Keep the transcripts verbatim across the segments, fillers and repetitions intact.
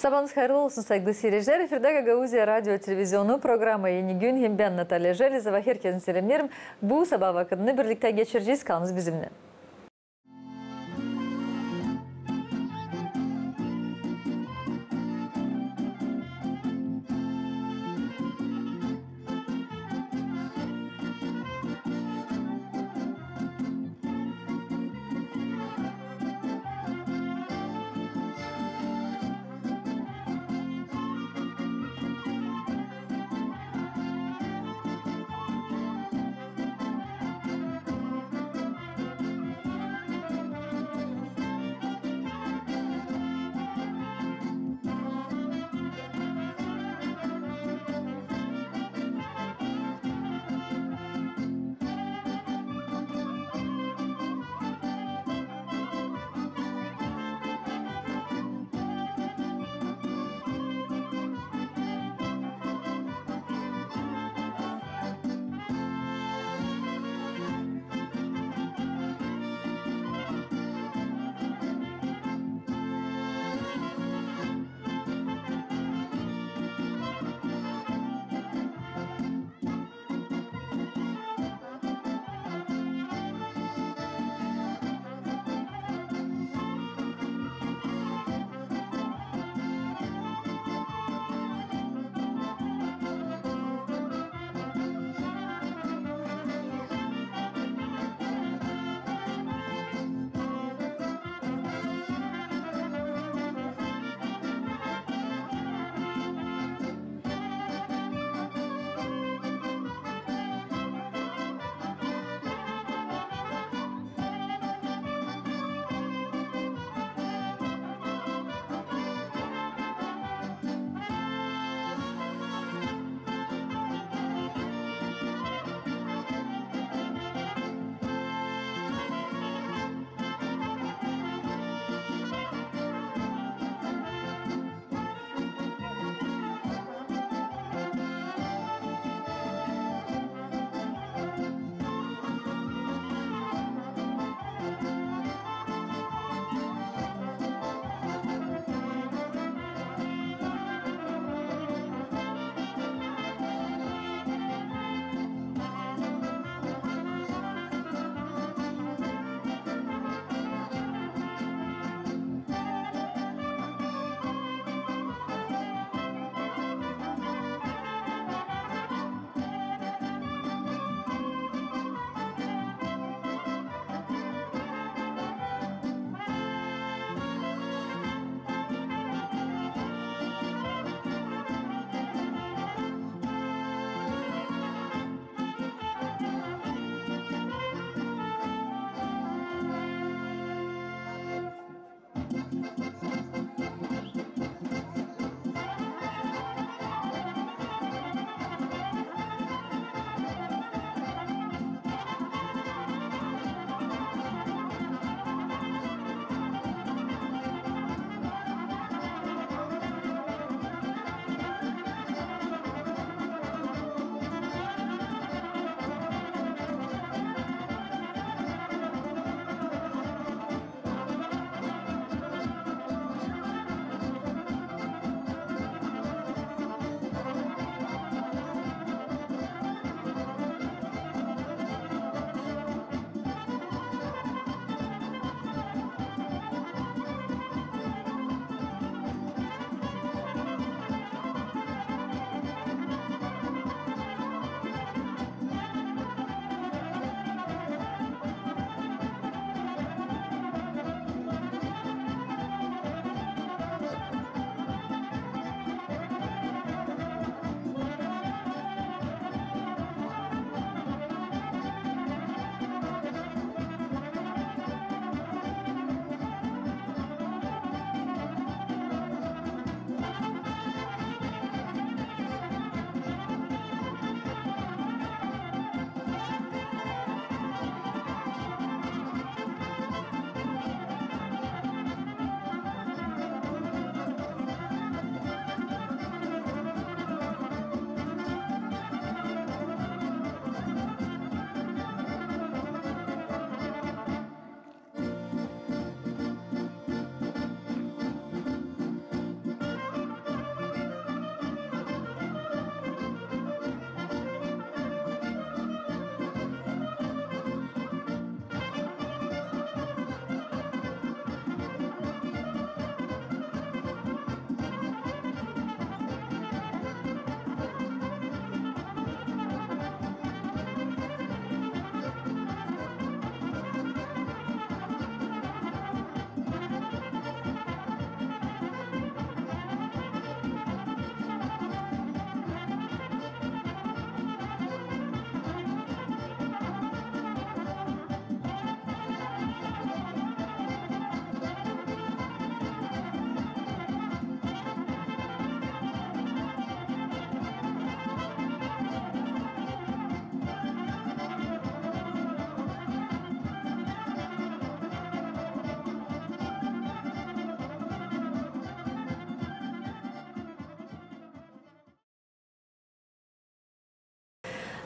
Sabaadıız hayırlı olsun, saygılı siiredicilär. Efirdä Gagauziya radio televizionu programma «Eni gün» hem bän, Natalya Jelezova. Herkezi selämneerim. Bu sabaa vakıdını birliktä geçirecez. Kalınız bizimnän.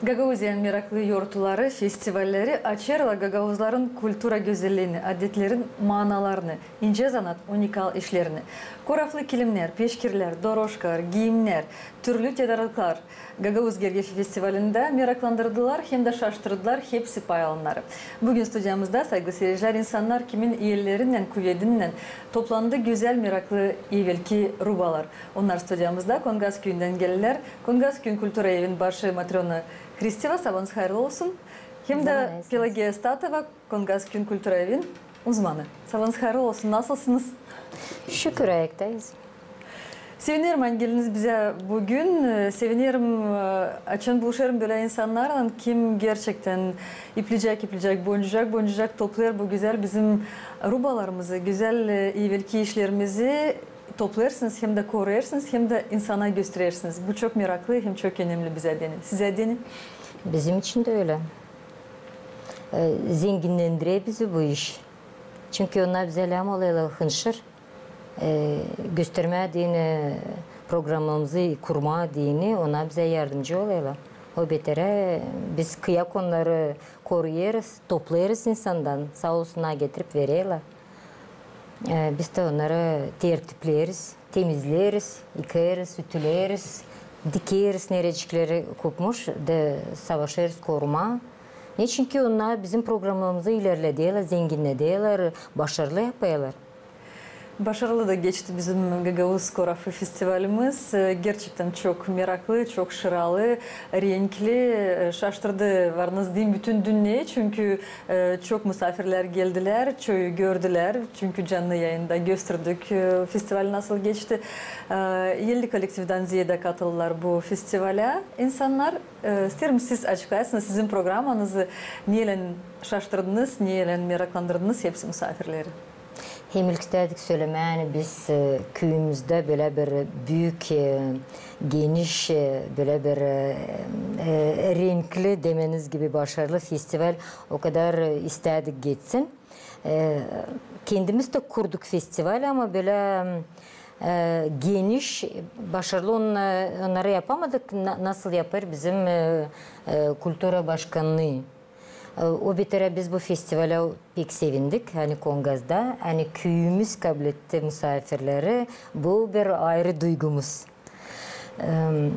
Gagauziyanın meraklı yortuları, festivalleri açêrlar gagauzların kultura gözelliini, adetlerin maanalarını, incä zanaat unikal işlerini. Koraflı kilimnär, peşkirlär, doroşkalar, giimnär, türlü tedarıklar Gagauz Gergefi festivalında meraklandırdılar hem dä şaştırdılar hepsi payalannarı. Büün studiyamızda, saygılı siiredicilär, insannar, kimin ellerinnän, kuvedindän toplandı gözäl, meraklı evelki rubalar. Onnar studiyamızda, Kongaz küüyündän geldilär. Kongaz küüyün kultura evin başı Matröna Hristeva, sabanız hayırlı olsun. Hem dä Pelageya Statova, Kongaz küüyün kultura evin uzmanı. Sabanız hayırlı olsun, nasılsınız? Şükür, ayaktayız. Sevinerim, ani geldiniz bizä büün. Ee, sevinerim, e, açan buluşêrım bölä insannarlan, kim gerçektän iplecek, iplecek, boncucak, boncucak toplêêr bu gözäl bizim rubalarımızı, gözäl, e, evelki işlerimizi toplêêrsınız, hem dä koruyêrsınız, hem dä insana gösterersiniz. Bu çok meraklı hem çok önemli bizä deyni. Sizä deyni? Bizim için dä ölä. E, zenginnendirer bizi bu iş. Çünkü onnar bizä lääzım olêrlar hınşır, e, göstermää deyni, programamızı kurmaa deyni, onnar bizä yardımcı olêrlar. O beterä biz kıyak onnarı koruyêrız, toplêêrız insandan, saa olsunnar, getirip vererlär. E, biz dä onnarı tertipleriz, temizleriz, yıkêrız, ütüleriz, dikeriz, nerecikleri kopmuş da savaşêrız korumaa. Neçin ki onnar bizim programamızı ilerlederlär, zenginnederlär, başarılı yapêrlar. Başarılı da geçti bizim Gagauz Korafı festivalimiz. E, gerçektän çok meraklı, çok şıralı, renkli, e, şaştırdı, varınız deyim, bütün dünneyi, çünkü e, çok musaafirlär geldilär, çoyu gördülär, çünkü canlı yayında gösterdik, e, festival nasıl geçti. E, elli kollektivdän ziyadä katıldılar bu festivalä insannar. E, isteerim, siz açıklayasınız sizin programanızı, neylän şaştırdınız, neylän meraklandırdınız hepsi musaafirleri. Hem ilk istädik sölemää, ani biz, e, küüyümüzdä bölä bir büük, e, geniş, e, bölä bir, e, e, renkli, demeniz gibi başarılı festival o kadar, e, istädik geçsin. E, kendimiz dä kurduk festival, ama bölä, e, geniş, başarılı onna-, onnarı yapamadık, na-, nasıl yapêr bizim, e, e, kultura başkannıı. E, o beterä biz bu festivalä pek sevindik, ani Kongazda, ani küüyümüz kabletti musaafirleri, bu bir ayırı duygumuz. Em,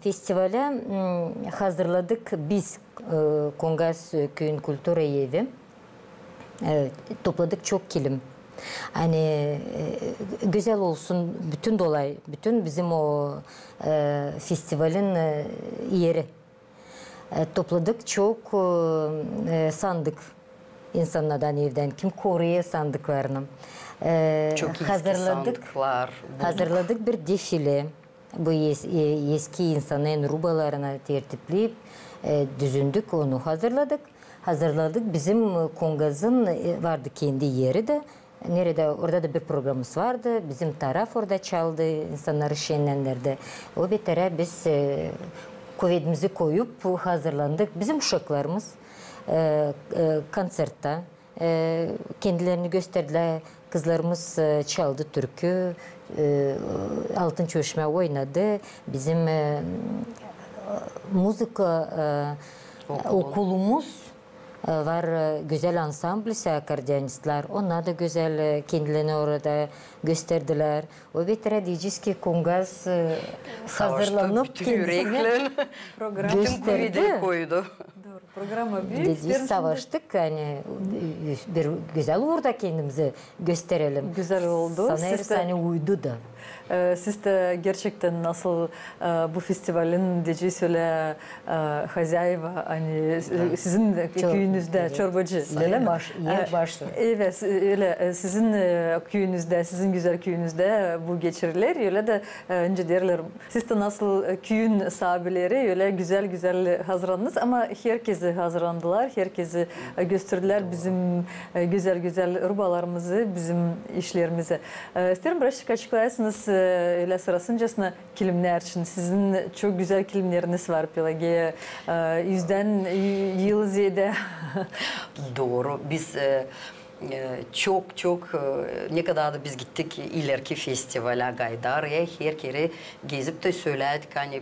festivalä, m, hazırladık biz, e, Kongaz küüyün kultura evi. E, topladık çok kilim. Ani, e, gözäl olsun bütün dolay, bütün bizim o, e, festivalin, e, eri. E, topladık çok, e, sandık insannardan evdän, kim koruyêr sandıklarını. E, çok eski sandıklar bulduk. Hazırladık bir defile. Bu es-, e, eski insanın rubalarını tertipleyip, e, düzündük, onu hazırladık. Hazırladık. Bizim, e, Kongazın, e, vardı kendi eri dä. Neredä, orada da bir programımız vardı. Bizim taraf orada çaldı, insannarı şenlendirdi. O beterä biz, e, kuvedimizi koyup hazırlandık. Bizim uşaklarımız, e, e, konsertta, e, kendilerini gösterdilär. Kızlarımız, e, çaldı türkü, e, Altın Çeşmä oynadı. Bizim, e, muzıka, e, okulumuz E, var, e, gözäl ansamblisi, akkordeonistlär. Onnar da gözäl, e, kendilerini orada gösterdilär. O beterä deyecez ki, Kongaz, e, hazırlanıp kendisini gösterdi. Dooru. Programa büük. Deyecez, savaştık, ani, e, bir gözäl uurda kendimizi gösterelim. Gözäl oldu. Sanêrız, ani uydu da. E, siz dä gerçektän nasıl, e, bu festivalin, deyecez, ölä, e, hozyaeva, ani, e, sizin küüyünüzdä çorbacı. Ölä baş, e, baş. Evet, ölä, e, sizin, e, küüyünüzdä, sizin gözäl küüyünüzdä bu geçiriler, ölä dä, e, nicä deerlär, siz dä nasıl, e, küüyün saabileri, ölä gözäl-gözäl hazırlandınız, ama herkezi hazırlandılar, herkezi, e, gösterdilär bizim, e, gözäl-gözäl rubalarımızı, bizim işlerimizi. E, isteerim, birazçık açıklayasınız, e, ölä sırasıncasına kilimnär için. Sizin çok gözäl kilimneriniz var, Pelageya, e, üzdän, e, yıl zeedä. Dooru. Biz, e, e, çok-çok, e, ne kadar da biz gittik ilerki festivalä, Gaydariyaya, her kere gezip dä sölärdik, ani, e,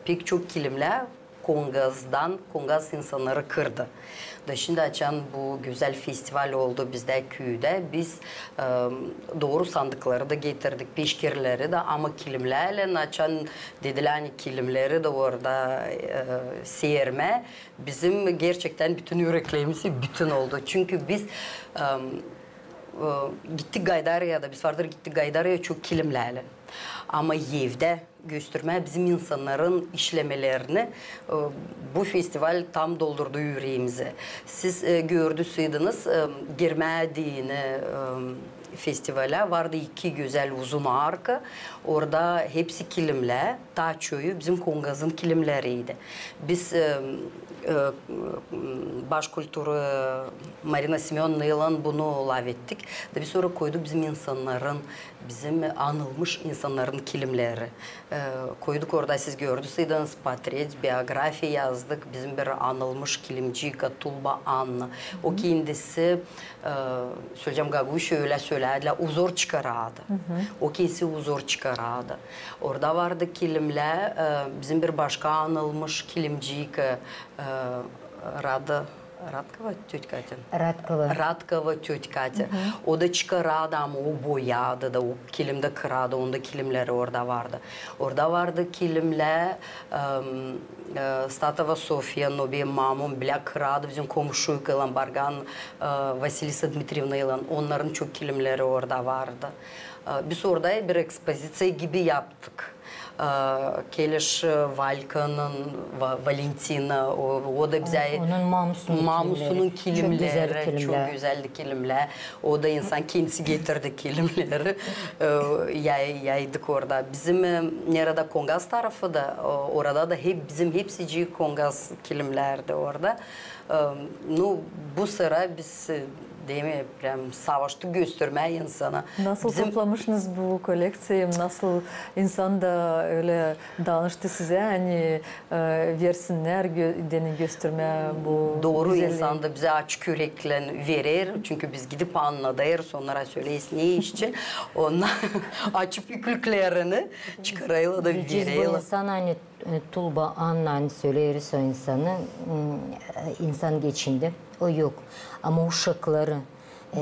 pek çok kilimnär Kongazdan, Kongaz insannarı kırdı. Da şindi açan bu gözäl festival oldu bizdä küüdä, biz, e, dooru sandıkları da getirdik, peşkirleri dä, ama kilimlärlän açan dedilär, ani kilimleri dä orada, e, sermää, bizim gerçektän bütün üreklerimiz bütün oldu. Çünkü biz, e, e, gittik Gaydariyada, biz vardır gittik Gaydariyaya çok kilimlärlän. Ama evdä göstermää bizim insannarın işlemelerini, e, bu festival tam doldurdu üreemizi. Siz, e, gördüseydiniz, e, girmää deyni, e, festivalä vardı iki gözäl uzun arka, orada hepsi kilimlär, taa çoyu bizim Kongazın kilimleriydi. Biz, e, e, baş kultura Marina Semönnalan bunu lafettik. Da biz sora koyduk bizim insannarın, bizim anılmış insannarın kilimleri. E, koyduk orada, siz gördüseydiniz, portret, biografiya yazdık, bizim bir anılmış kilimcika Tulba Anna. O kendisi, e, söleyecäm gagauzça, ölä sölärdilär, uzor çıkarardı. O kendisi uzor çıkarardı. Orada vardı kilimlär, e, bizim bir başka anılmış kilimcika, e, Rada Ratkova tütkaten. Ratkova. Ratkova tütkaten. O da çıkarardı, ama o boyardı da, o kilimdä kırardı, onda kilimleri orada vardı. Orada vardı kilimlär, em, e, Statova Sofiya, no benim mamum bilä kırardı, bizim komuşuyka olan Bargan, e, Vasilisa Dmitrievnaylan, onnarın çok kilimleri orada vardı. E, biz orada bir ekspoziţiya gibi yaptık. E, Keleş, e, Valkanın, Va-, Valentina, o, o da bizä onun mamusunun kilimleri, çok gözäl kilimlär. O da insan kendisi getirdi kilimleri. E, yay-, yaydık orada. Bizim, e, neredä Kongaz tarafı da, o, orada da hep, bizim hepsicii Kongaz kilimlärdi orada. E, nu, bu sıra biz, e, demeyelim, savaştık göstermää insana. Nasıl toplamışsınız bu kolekţiyayı? Nasıl insan da ölä danıştı sizä, ani, e, versinnär, gö-, deyni göstermää bu gözälliyi? Dooru insan da bizä açık üreklän verer, çünkü biz gidip annadêrız, onnara söleeriz ne için. Onnar açıp ükülklerini çıkarêrlar da vererlär. Biz bu insan, ani E, Tulba Anna, ani söleeriz o insanı, m, e, insan geçindi, o yok. Ama uşakları, e,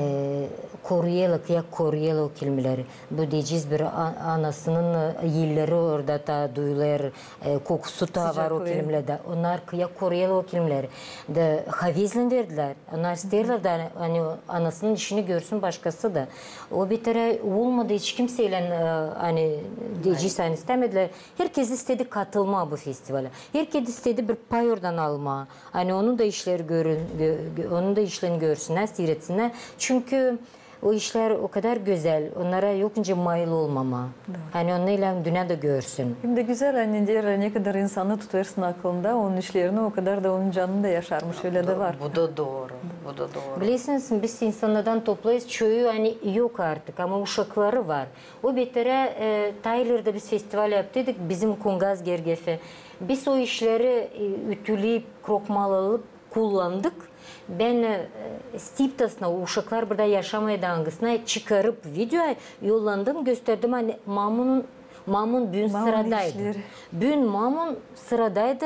koruyêrlar, kıyak koruyêrlar o kilimleri. Bu deyecez bir a-, anasının, e, elleri orada taa duyulêr, e, kokusu taa var o kilimlerdä. Onnar kıyak koruyêrlar o kilimleri. Da havezlän verdilär. Onnar isteerlär da, ani anasının işini görsün başkası da. O beterä olmadı hiç kimseylän, e, ani deyecez, ani istämedilär. Herkez istedi katılmaa bu festivalä. Herkez istedi bir pay oradan almaa. Ani onun da işleri görün-, gö-, gö-, onun da işlerini görsünnär, siirtsinnär. Çünkü o işlär o kadar gözäl, onnara yok nicä mayıl olmamaa. Dooru. Ani onu ölä dünnä dä görsün. Hem dä gözäl, ani deer, ne kadar insanı tutêrsın aklında, onun işlerini, o kadar da onun canını da yaşarmış, ölä dä var. Bu da dooru, bu da dooru. Bilersiniz, biz insannardan toplêêrız, çoyu, ani, yok artık, ama uşakları var. O beterä, e, taa ileri dä biz festival yaptıydık, bizim Kongaz Gergefi. Biz o işleri, e, ütüleyip, krokmal alıp kullandık. Bän, e, stiptasına, uşaklar burada yaşamêêrdı, angısına çıkarıp videoya yollandım, gösterdim, ani mamunun, mamun büün sıradaydı. Büün mamun sıradaydı,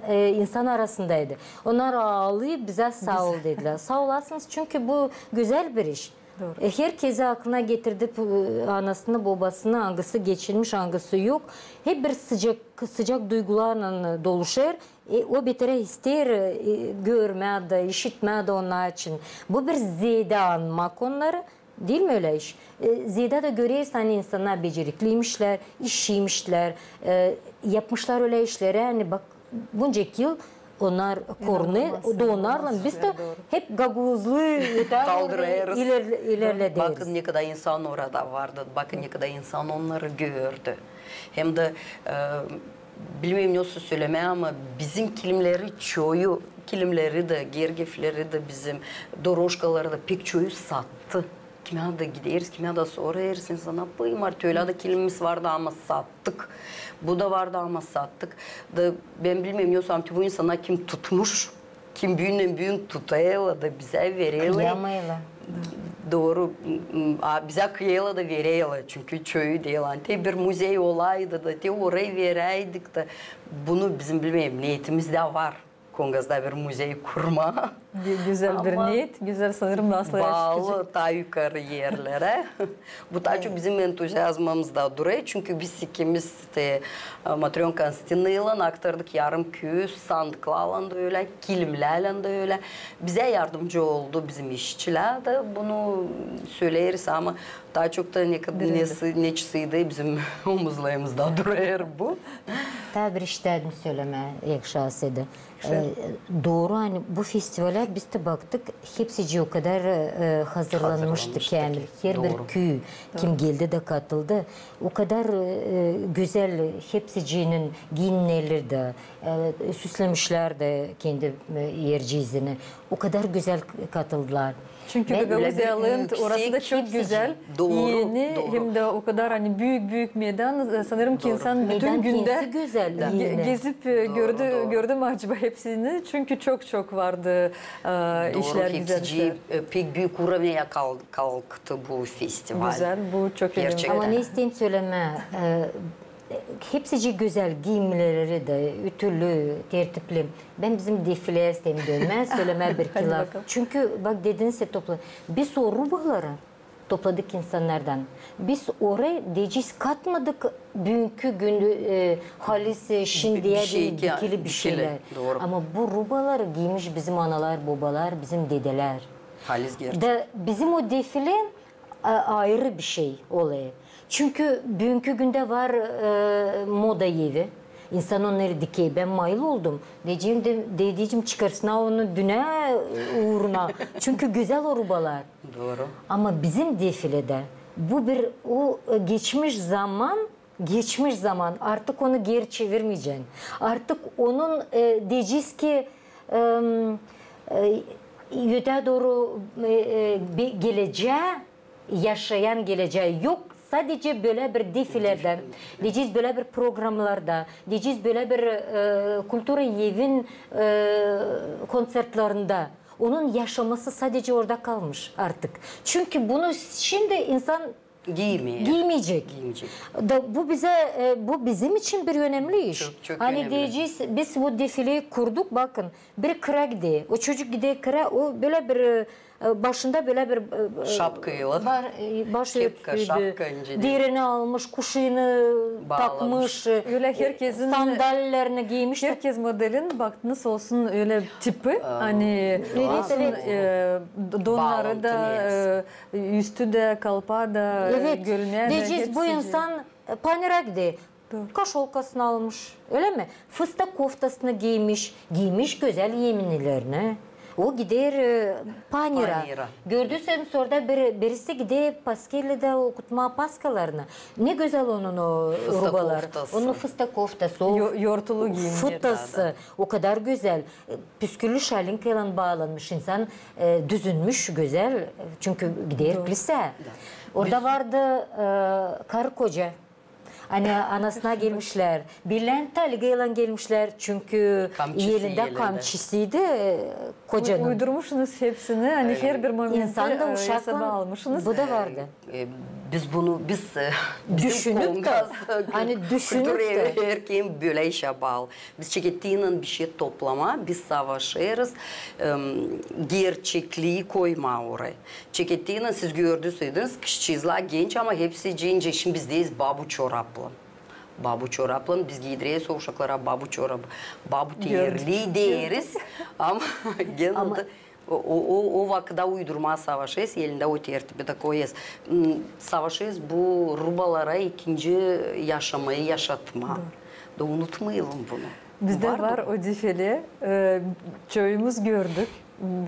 e, insan arasındaydı. Onnar aalêêrdı, bizä saa ol dedilär. Saa olasınız, çünkü bu gözäl bir iş. Dooru. E, herkezi aklına getirdi, e, anasını, bobasını, angısı geçinmiş, angısı yok. Hep bir sıcak, sıcak duygularlan, e, doluşêr. E, o beterä isteer, e, görmää dä, işitmää dä onnar için. Bu bir zeedä anmak onnarı, diil mi ölä iş? E, zeedä dä görersin, ani insannar becerikliymişlär, işçiymişlär, e, yapmışlar ölä işleri, ani bak, Buncak yıl onnar korunêr, da onnarlan biz dä hep gagauzluyu kaldırêrız, ilerlederiz. Bakın, ne kadar insan orada vardı, bakın, ne kadar insan onnarı gördü. Hem dä, e, bilmeerim, nasıl sölemää, ama bizim kilimleri, çoyu kilimleri dä, gergefleri dä, bizim doroşkaları da pek çoyu sattı. Kimä dä gideriz, kimä dä sorêrız, insana: "Pıy, Martölä dä kilimimiz vardı, ama sattık. Bu da vardı, ama sattık." Da bän bilmeerim, ne olsun, ama bu insannar kim tutmuş, kim büündän-büün tutêrlar da bizä vererlär. Kıyamêêrlar. Dooru. M, m, a, bizä kıyêrlar da vererlär, çünkü çoyu diil. Ani te bir muzey olaydı da, te orayı veräydik da, bunu bizim, bilmeerim, neetimiz dä var Kongazda bir muzey kurmaa. Gü-, gözäl bir neet, gözäl, sanêrım, nasıl baalı taa yukarı erlerä. Bu taa çok bizim entuziazmamızda durêr, çünkü biz ikimiz te, e, Matrön Konstantinaylan aktardık yarım küüyü, sandıklarlan da ölä, kilimlärlän dä ölä. Bizä yardımcı oldu bizim işçilär dä, bunu söleeriz, ama taa çok da ne kad-, neçisiydi bizim omuzlarımızda durêr bu. Taa bir iş istedim sölemää, eer şansım olsa. E, dooru, ani bu festivalä biz dä baktık, hepsicii o kadar, e, hazırlanmıştı, käämil. Herbir küüy, kim geldi dä katıldı, o kadar, e, gözäl, hepsiciinin giiyimleri dä, e, süslemişlär dä kendi, e, erciizini. O kadar gözäl katıldılar. Çünkü Gagauziya Land, orası da çok gözäl, eni, hem dä o kadar, ani, büük-büük meydan, e, sanêrım ki insan bütün gündä ge-, gezip, e, gördü, gördü mü acaba hepsini? Çünkü çok-çok vardı, e, işlär, gözäl işlär. Dooru, hepsicii, e, pek büük urovneyä kal-, kalktı bu festival. Gözäl, bu çok önemli. Ama ne isteerim sölemää, e, hepsicii gözäl giiyimleri dä, ütülü, tertipli. Bän bizim defileyä isteerim dönmää, sölemää bir-iki laf. Çünkü, bak, dediniz ya, topla-, biz o rubaları topladık insannardan. Biz orayı, deyecez, katmadık büünkü gün, e, halis, e, şindiyä dikili bir şeylär. Ama bu rubaları giymiş bizim analar, bobalar, bizim dedelär. Halis gerçek. Da bizim o defile, e, ayırı bir şey olêr. Çünkü büünkü gündä var, e, moda evi. İnsan onnarı dikeer. Bän mayıl oldum. Deyecäm, de-, deyecäm, çıkarsınnar onu dünnä uuruna. Çünkü gözäl o rubalar. Dooru. Ama bizim defiledä bu bir o, e, geçmiş zaman, geçmiş zaman. Artık onu geeri çevirmeyecän. Artık onun, e, deyecez ki, em, e, ötää dooru, e, e, be-, gelecää, yaşayan gelecää yok. Sadece bölä bir defilerdän. Deyecez, bölä bir programlarda. Deyecez, bölä bir, e, kultura evin, e, konţertlerindä. Onun yaşaması sadece orada kalmış artık. Çünkü bunu şindi insan giymeyecek. Giymeyecek. Da bu bizä, e, bu bizim için bir önemli iş. Çok, çok önemli. Deyecez, biz bu defileyi kurduk, bakın, bir kıra gider. O çocuk gider kıra, o bölä bir, e, başında bölä bir, e, şapkayla. Baş, e, baş örtüydü. Kepka, şapka, inceden. Derini almış, kuşuyunu takmış, e, sandallerini giymiş. Herkez modelin, baktınız, olsun ölä tipi, ani olsun, e, donnarı da, e, üstü dä, kalpaa da, gölmää dä, deyecez, bu insan, e, panera gider. Kaşolkasını almış, ölä mi? Fıstak koftasını giymiş, giymiş gözäl eminlerini. O gider, e, panera. Gördüyseniz, orada bir, birisi gider Paskelyada okutmaa paskalarını. Ne gözäl onun o rubalar. Onun fıstak koftası, o yortulu giyim, fıtası. O kadar gözäl. E, püsküllü şalinkaylan baalanmış insan, e, düzünmüş, gözäl. Çünkü gider plisä. Orada vardı, e, karı-koca. Ani anasına gelmişlär. Brilliant talgaylan gelmişlär, çünkü elindä kamçısıydı, e, kocanın. Uydurmuşsunuz hepsini, ani herbir momenti, e, hesaba almışsınız. Bu da vardı. E, biz bunu, biz, e, düşünüp dä, ani düşünüp dä. Kultura evi herkesin bölä işä baalı. Biz çekettiynän bişey toplamaa, biz savaşêrız, em, gerçekliyi koymaa orayı. Çekettiynän siz gördüyseniz, kızçıızlar genç, ama hepsi genç. Şindi biz deeriz babu çoraplan. Babu çoraplan, biz giydireriz o uşaklara babu çorabı. Babu terliyi deeriz. Ama genelde o, o, o, o vakıda uydurmaa savaşêrız, elindä o tertibi dä koyêrız. M, savaşêrız bu rubalara ikinci yaşamayı yaşatmaa. Da unutmayalım bunu. Bizdä var o defile, e, çoyumuz gördük.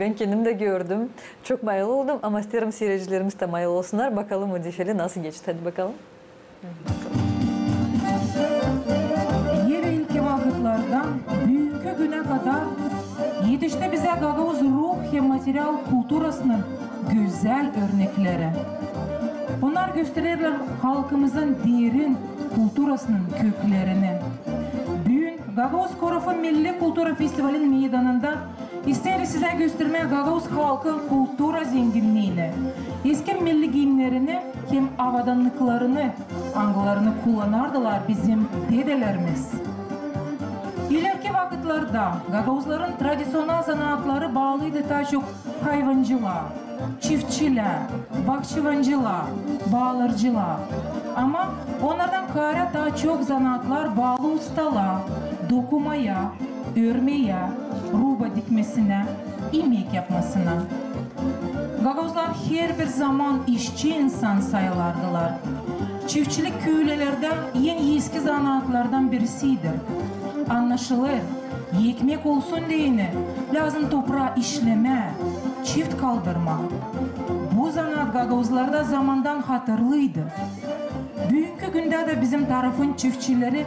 Bän kendim dä gördüm. Çok mayıl oldum, ama isteerim, siiredicilerimiz dä mayıl olsunnar. Bakalım, o defile nasıl geçti. Hadi bakalım. Evelki vakıtlardan büünkü günä kadar etişti bizä gagauz ruh hem material kulturasının gözäl örnekleri. Onnar göstererlär halkımızın derin kulturasının köklerini. Büün Gagauz Korofon milli kultura festivalin meydanında İsteerim sizä göstermää gagauz halkın kultura zenginniini, eski milli giimnerini hem abadanlıklarını, angılarını kullanardılar bizim dedelerimiz. İlerki vakıtlarda gagauzların tradiţional zanaatları baalıydı taa çok hayvancılaa, çiftçilää, bahçıvancılaa, baalarcılaa. Ama onnardan kaarä taa çok zanaatlar baalı ustalaa, dokumaya, örmeyä, ruba dikmesinä, imäk yapmasına. Gagauzlar herbir zaman işçi insan sayılardılar. Çiftçilik küülelerdä en eski zanaatlardan birisiydi. Annaşılêr, ekmek olsun deyni, lääzım topraa işlemää, çift kaldırmaa. Bu zanaat gagauzlarda zamandan hatırlıydı. Büünkü gündä dä bizim tarafın çiftçileri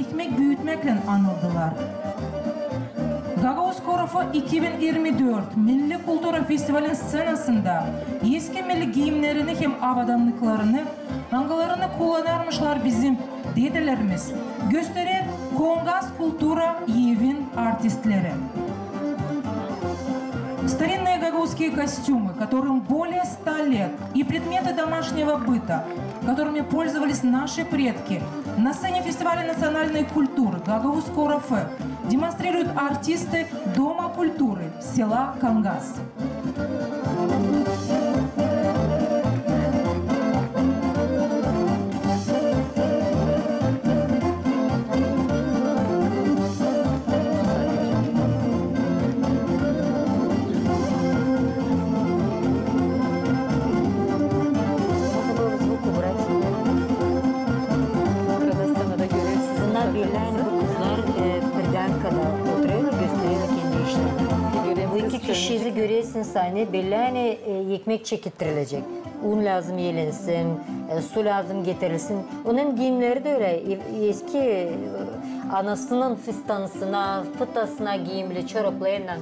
ekmek büütmäklän anıldılar. Gagauz Korofı iki bin irmi dört milli kultura festivalin sţenasında eski milli giimnerini hem abadanlıklarını, angılarını kullanarmışlar bizim dedelerimiz, gösterer Kongaz kultura evin artistleri. Старинные гагаузские костюмы, которым более ста лет, и предметы домашнего быта, которыми пользовались наши предки, на сцене фестиваля национальной культуры «Гагаузское ОРФ» демонстрируют артисты Дома культуры села Кангас. Burada sţenada görersiniz. Bunnar bellä, ani bu kızlar, e, pridankada oturêrlar, göstereler kendi işlerini. Bu iki kişiyi görersiniz, ani bellä, ani, e, ekmek çeketirilecek. Un lääzım elensin, e, su lääzım getirilsin. Onun giimneri dä ölä, e, eski, e, anasının fistanısına, fıtasına giimli, çoraplarınnan.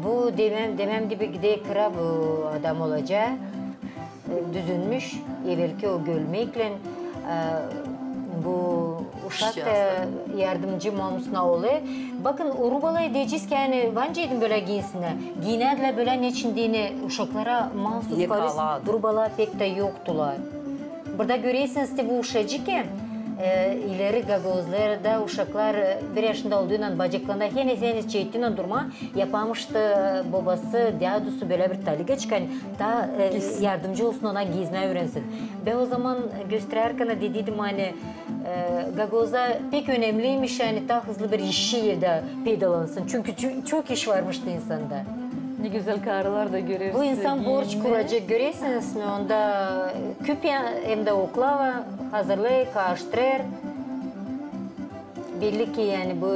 Bu demem, demem gibi gidä kıra bu adam olacaa, e, düzünmüş, evelki o gölmeklän, e, bu uşak da yardımcı mamusuna olêr. Bakın, o rubalar deyecez ki, ani var mı deyni bölä giinsinnär. Giinärdilär bölä, neçin deyni uşaklara maasuz karis rubalar pek dä yoktular. Burada görersiniz, te bu uşacık, e, ileri gagauzlarda uşaklar, e, bir yaşında olduynan bacaklarında henüz, henüz çeetiynan durmaa, yaparmış da, e, bobası, dädusu bölä bir taligaçık, ani taa, e, yardımcı olsun ona giinmää üürensin. Bän o zaman gösterärkän dediydim, ani, e, gagauzda pek önemliymiş, ani taa hızlı bir işçi evdä peydalansın. Çünkü ço-, çok iş varmış da insanda. Ne gözäl karılar da görersiniz. Bu insan borç kuracek, görersiniz mi? Onda küp hem dä oklava hazırlêêr, karıştırêr. Belli ki, ani bu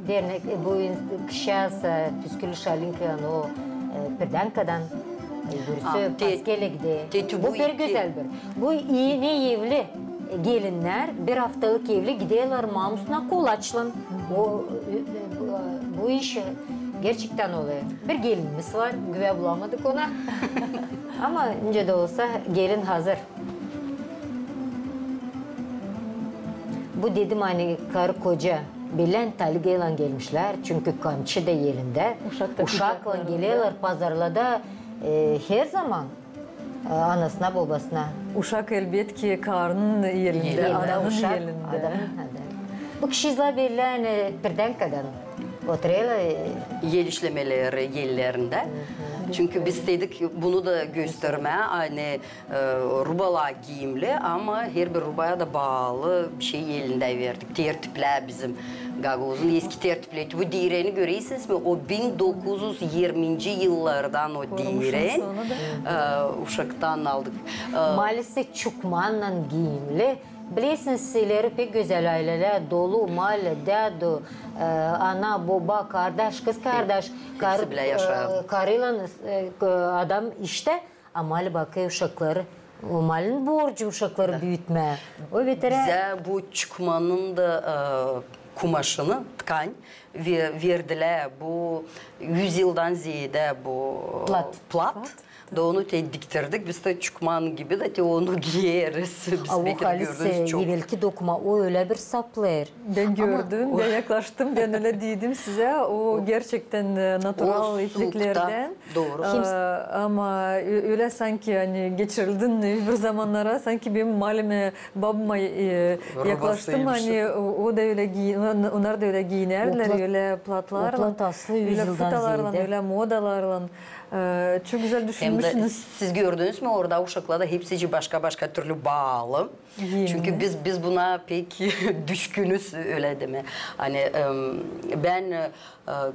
dernek, e, bu ins-, kişi asa püsküllü şalinka, o, e, pridankadan, e, bürüsü paskelä gidä. Bu pek gözäl bir. Bu eni evli gelinnär, bir aftalık evli, giderlär mamusuna kolaçlan. O, e, e, bu, bu iş, e, gerçektän olêr. Bir gelinimiz var, güvä bulamadık ona. Ama nicä dä olsa gelin hazır. Bu dedim, ani karı-koca bellä, ani taligaylan gelmişlär, çünkü kamçı da elindä. Uşaklan gelerlär pazarlarda, e, herzaman, e, anasına, bobasına. Uşak, elbetki, karının elindä, ananın elindä. Bu kişiler bellä, ani pridankadan oturêrlar, e, el işlemeleri ellerindä. Çünkü biz istedik bunu da göstermää, ani E, rubalar giimli, ama herbir rubaya da baalı bir şey elindä verdik. Tertiplär bizim gagauzun eski tertipleri. Bu diireni görersiniz mi? O bin dokuz üz irminci yıllardan o diiren, e, uşaktan aldık. E, maalesef çukmannan giimli. Bilersiniz, ileri pek gözäl aylelär dolu, maale, dädu, e, ana, boba, kardaş, kızkardaş, karı, e, karıylan, e, adam iştä. A maal bakêr uşakları. O maalin borcu uşakları büütmää. O veterä. Bizä bu çukmanın da, e, kumaşını, ткань, ve-, verdilär bu üz yıldan zeedä bu plat. Da onu te diktirdik, biz dä çukman gibi dä te onu giyeriz. Biz beki dä gördünüz çok. Evelki dokuma, o ölä bir saplêêr. Bän gördüm, bän yaklaştım, bän ölä dedim sizä, o gerçekten, e, natural ipliklerdän. Dooru. E, ama ö-, ölä sanki, ani geçirildin bir zamannara, sanki benim malimä, babama, e, yaklaştım, ani o, o da ölä giy-, on-, onnar da ölä giyinerlär, ölä platlarlan, ölä futalarlan, ölä modalarlan. E, çok gözäl düşünmüşsünüz. Hem dä siz gördünüz mü, orada uşaklar da hepsicii başka-başka türlü baalı. Çünkü biz, biz buna pek düşkünüz, ölä demää. Ani, em, bän, e,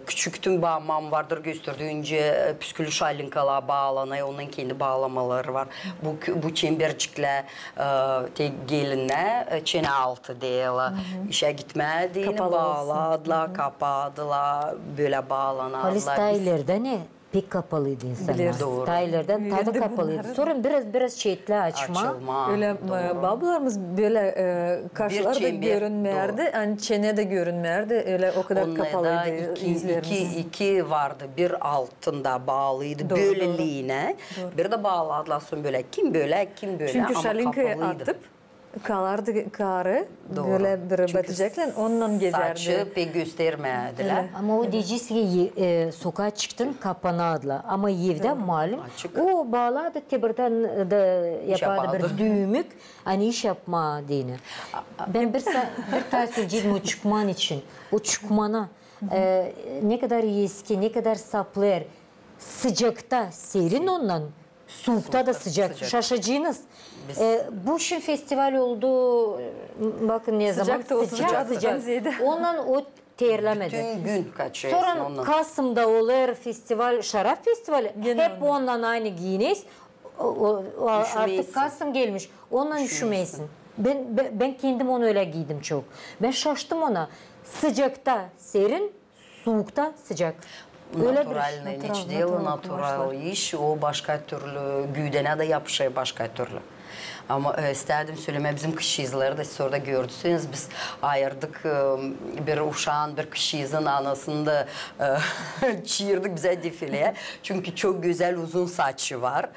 küçüktüm, ba-, maam vardır gösterdi, öncä, e, püsküllü şalinkalar baalanêr, onnan kendi baalamaları var. Bu kü-, bu çemberciklär, e, te gelinnär, e, çenä altı deerlär. İşä gitmää deyni baalaadılar, kapaadılar, bölä baalanadılar. Halis taa ileridän pek kapalıydı insannar. Taa ileridän taa da kapalıydı. Sora biraz, biraz çeetlär açmaa. Ölä, e, babularımız bölä, e, kaşları da görünmärdi, ani çene dä görünmärdi. Ölä o kadar kapalıydı izlerimiz. Onnar da iki, iki, iki vardı. Bir altında baalıydı, bölä liinä. Bir dä baalaadılar sora bölä. Kim bölä, kim bölä, ama kapalıydı. Çünkü şalinkayı atıp, kaardı kaarı, bölä bir böteceklän, onunnan gezärdi. Saçı pek göstermärdilär. Ama o deyecez ki, e, sokaa çıktın, kapanadılar. Ama evdä, malüm, o baalaadı, te birdan da yapardı bir düümük, ani iş yapmaa deyni. Bän bir sa-, bir taa söleyeceydim o çukman için. O çukmana, e, ne kadar eski, ne kadar saplêêr. Sıcakta serin ondan, suukta da sıcak. Şaşacınız. E, bu şindi festival oldu, e, bakın ne zaman. Sıcak, sıcak. Ondan o terlämedi. Bütün gün kaçêrsın ondan. Sora kasımda olêr festival, şarap festivali. Hep ondan aynı giyinesin. O, o, artık kasım gelmiş. Ondan üşümeysin. Bän, bän, bän kendim onu ölä giydim çok. Bän şaştım ona. Sıcakta serin, suukta sıcak. Ölä bir iş. Naturalnıy, neçin dä o natural iş, o başka türlü, güüdänä dä yapışêr başka türlü. Ama, e, istädim sölemää, bizim kışçıızları da siz orada gördüseniz, biz ayırdık, e, bir uşaan, bir kışçıızın anasını da, e, çaardık bizä defileyä. Çünkü çok gözäl uzun saçı var.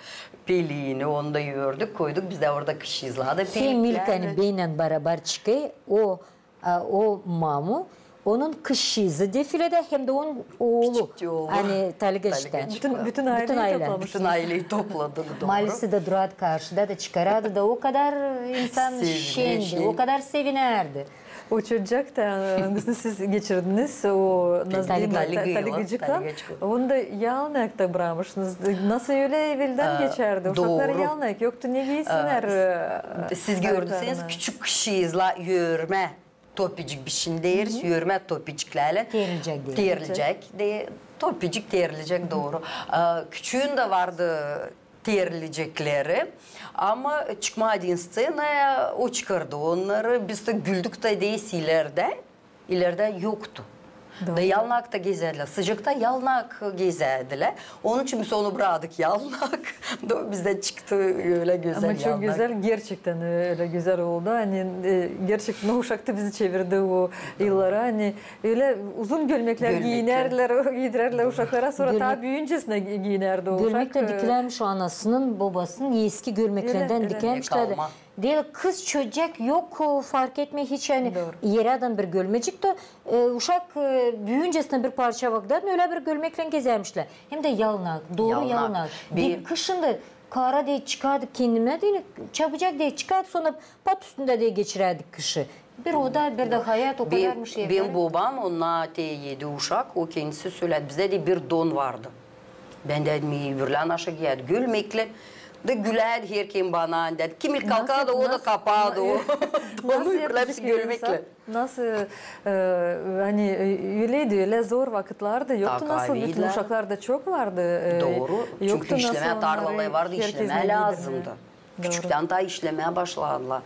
Peleeni, onu da gördük, koyduk, biz dä orada kışçıızlar da. Hem ilk, ani bennän barabar çıkêr, o A, o mamu, onun kışçıızı defiledä, hem dä onun oolu, ani Taligaçtan. Bütün, bütün aileyi toplamışsınız. Bütün aileyi topladık, dooru. Malisi dä durardı karşıda da çıkarardı da o kadar insan şendi, o kadar sevinärdi. O çocuk da, angısını siz geçirdiniz, o Nazlı Taligacıklan, onu da yalın ayakta brakmışsınız. Nasıl ölä eveldän geçärdi? Uşaklar yalın ayak, yoktu ne giysinnär. Siz gördüseniz, küçük kışçıızlar örmä topicik, biz şindi deeriz, örmä topiciklärlän. Terlicek deeriz. Terlicek de, topicik, terlicek, dooru. A, küçüün dä vardı terlicekleri. Ama çıkmadıyn sţenaya, o çıkardı onnarı. Biz dä güldük da, deyni, ilerdä, ilerdä yoktu. Da yalın ayakta gezärdilär. Sıcakta yalın ayak gezärdilär. Onun için biz onu braktık yalın ayak. Da bizdä çıktı ölä gözäl yalın ayak. Ama çok gözäl, gerçektän ölä gözäl oldu. Ani, e, gerçektän o uşak da bizi çevirdi o yıllara. Ani ölä uzun gölmeklär giyinnärdilär, o giydirärdilär uşaklara, sora taa büüyüncesinä gi-, giyinnärdi o uşak. Gölmek dä dikilärmiş anasının, bobasının eski gölmeklerdän dikärmişlär. Deerlär, kız çocuk yok, o fark etmeer hiç, ani erä adan bir gölmecik dä, e, uşak, e, büüyüncesinä bir parça vakıttan ölä bir gölmeklän gezärmişlär. Hem dä yalın ayak, dooru yalın ayak. Kışın da kaara deyni çıkardı kendimä deyni, çabucak deyni çıkardı, sora pat üstündä deyni geçirärdi kışı. Bir oda, bir dä hayat, o kadarmış evleri. Benim bobam, onnar te edi uşak, o kendisi sölärdi, bizdä deyni bir don vardı. Bän dedim, öbürlär naşa giyärdi, gölmekli. Da gülärdi herkim bana, deerdi, kim ilk kalkardı, o da kapardı o donu, öbürlär hepsi gölmekli. Nasıl, e, ani, e, öleydi, ölä zor vakıtlardı, yoktu nasıl, bütün uşaklar da çok vardı. Dooru, çünkü işlemää, tarlalar vardı, işlemää lääzımdı. Küçüktän taa işlemää başladılar.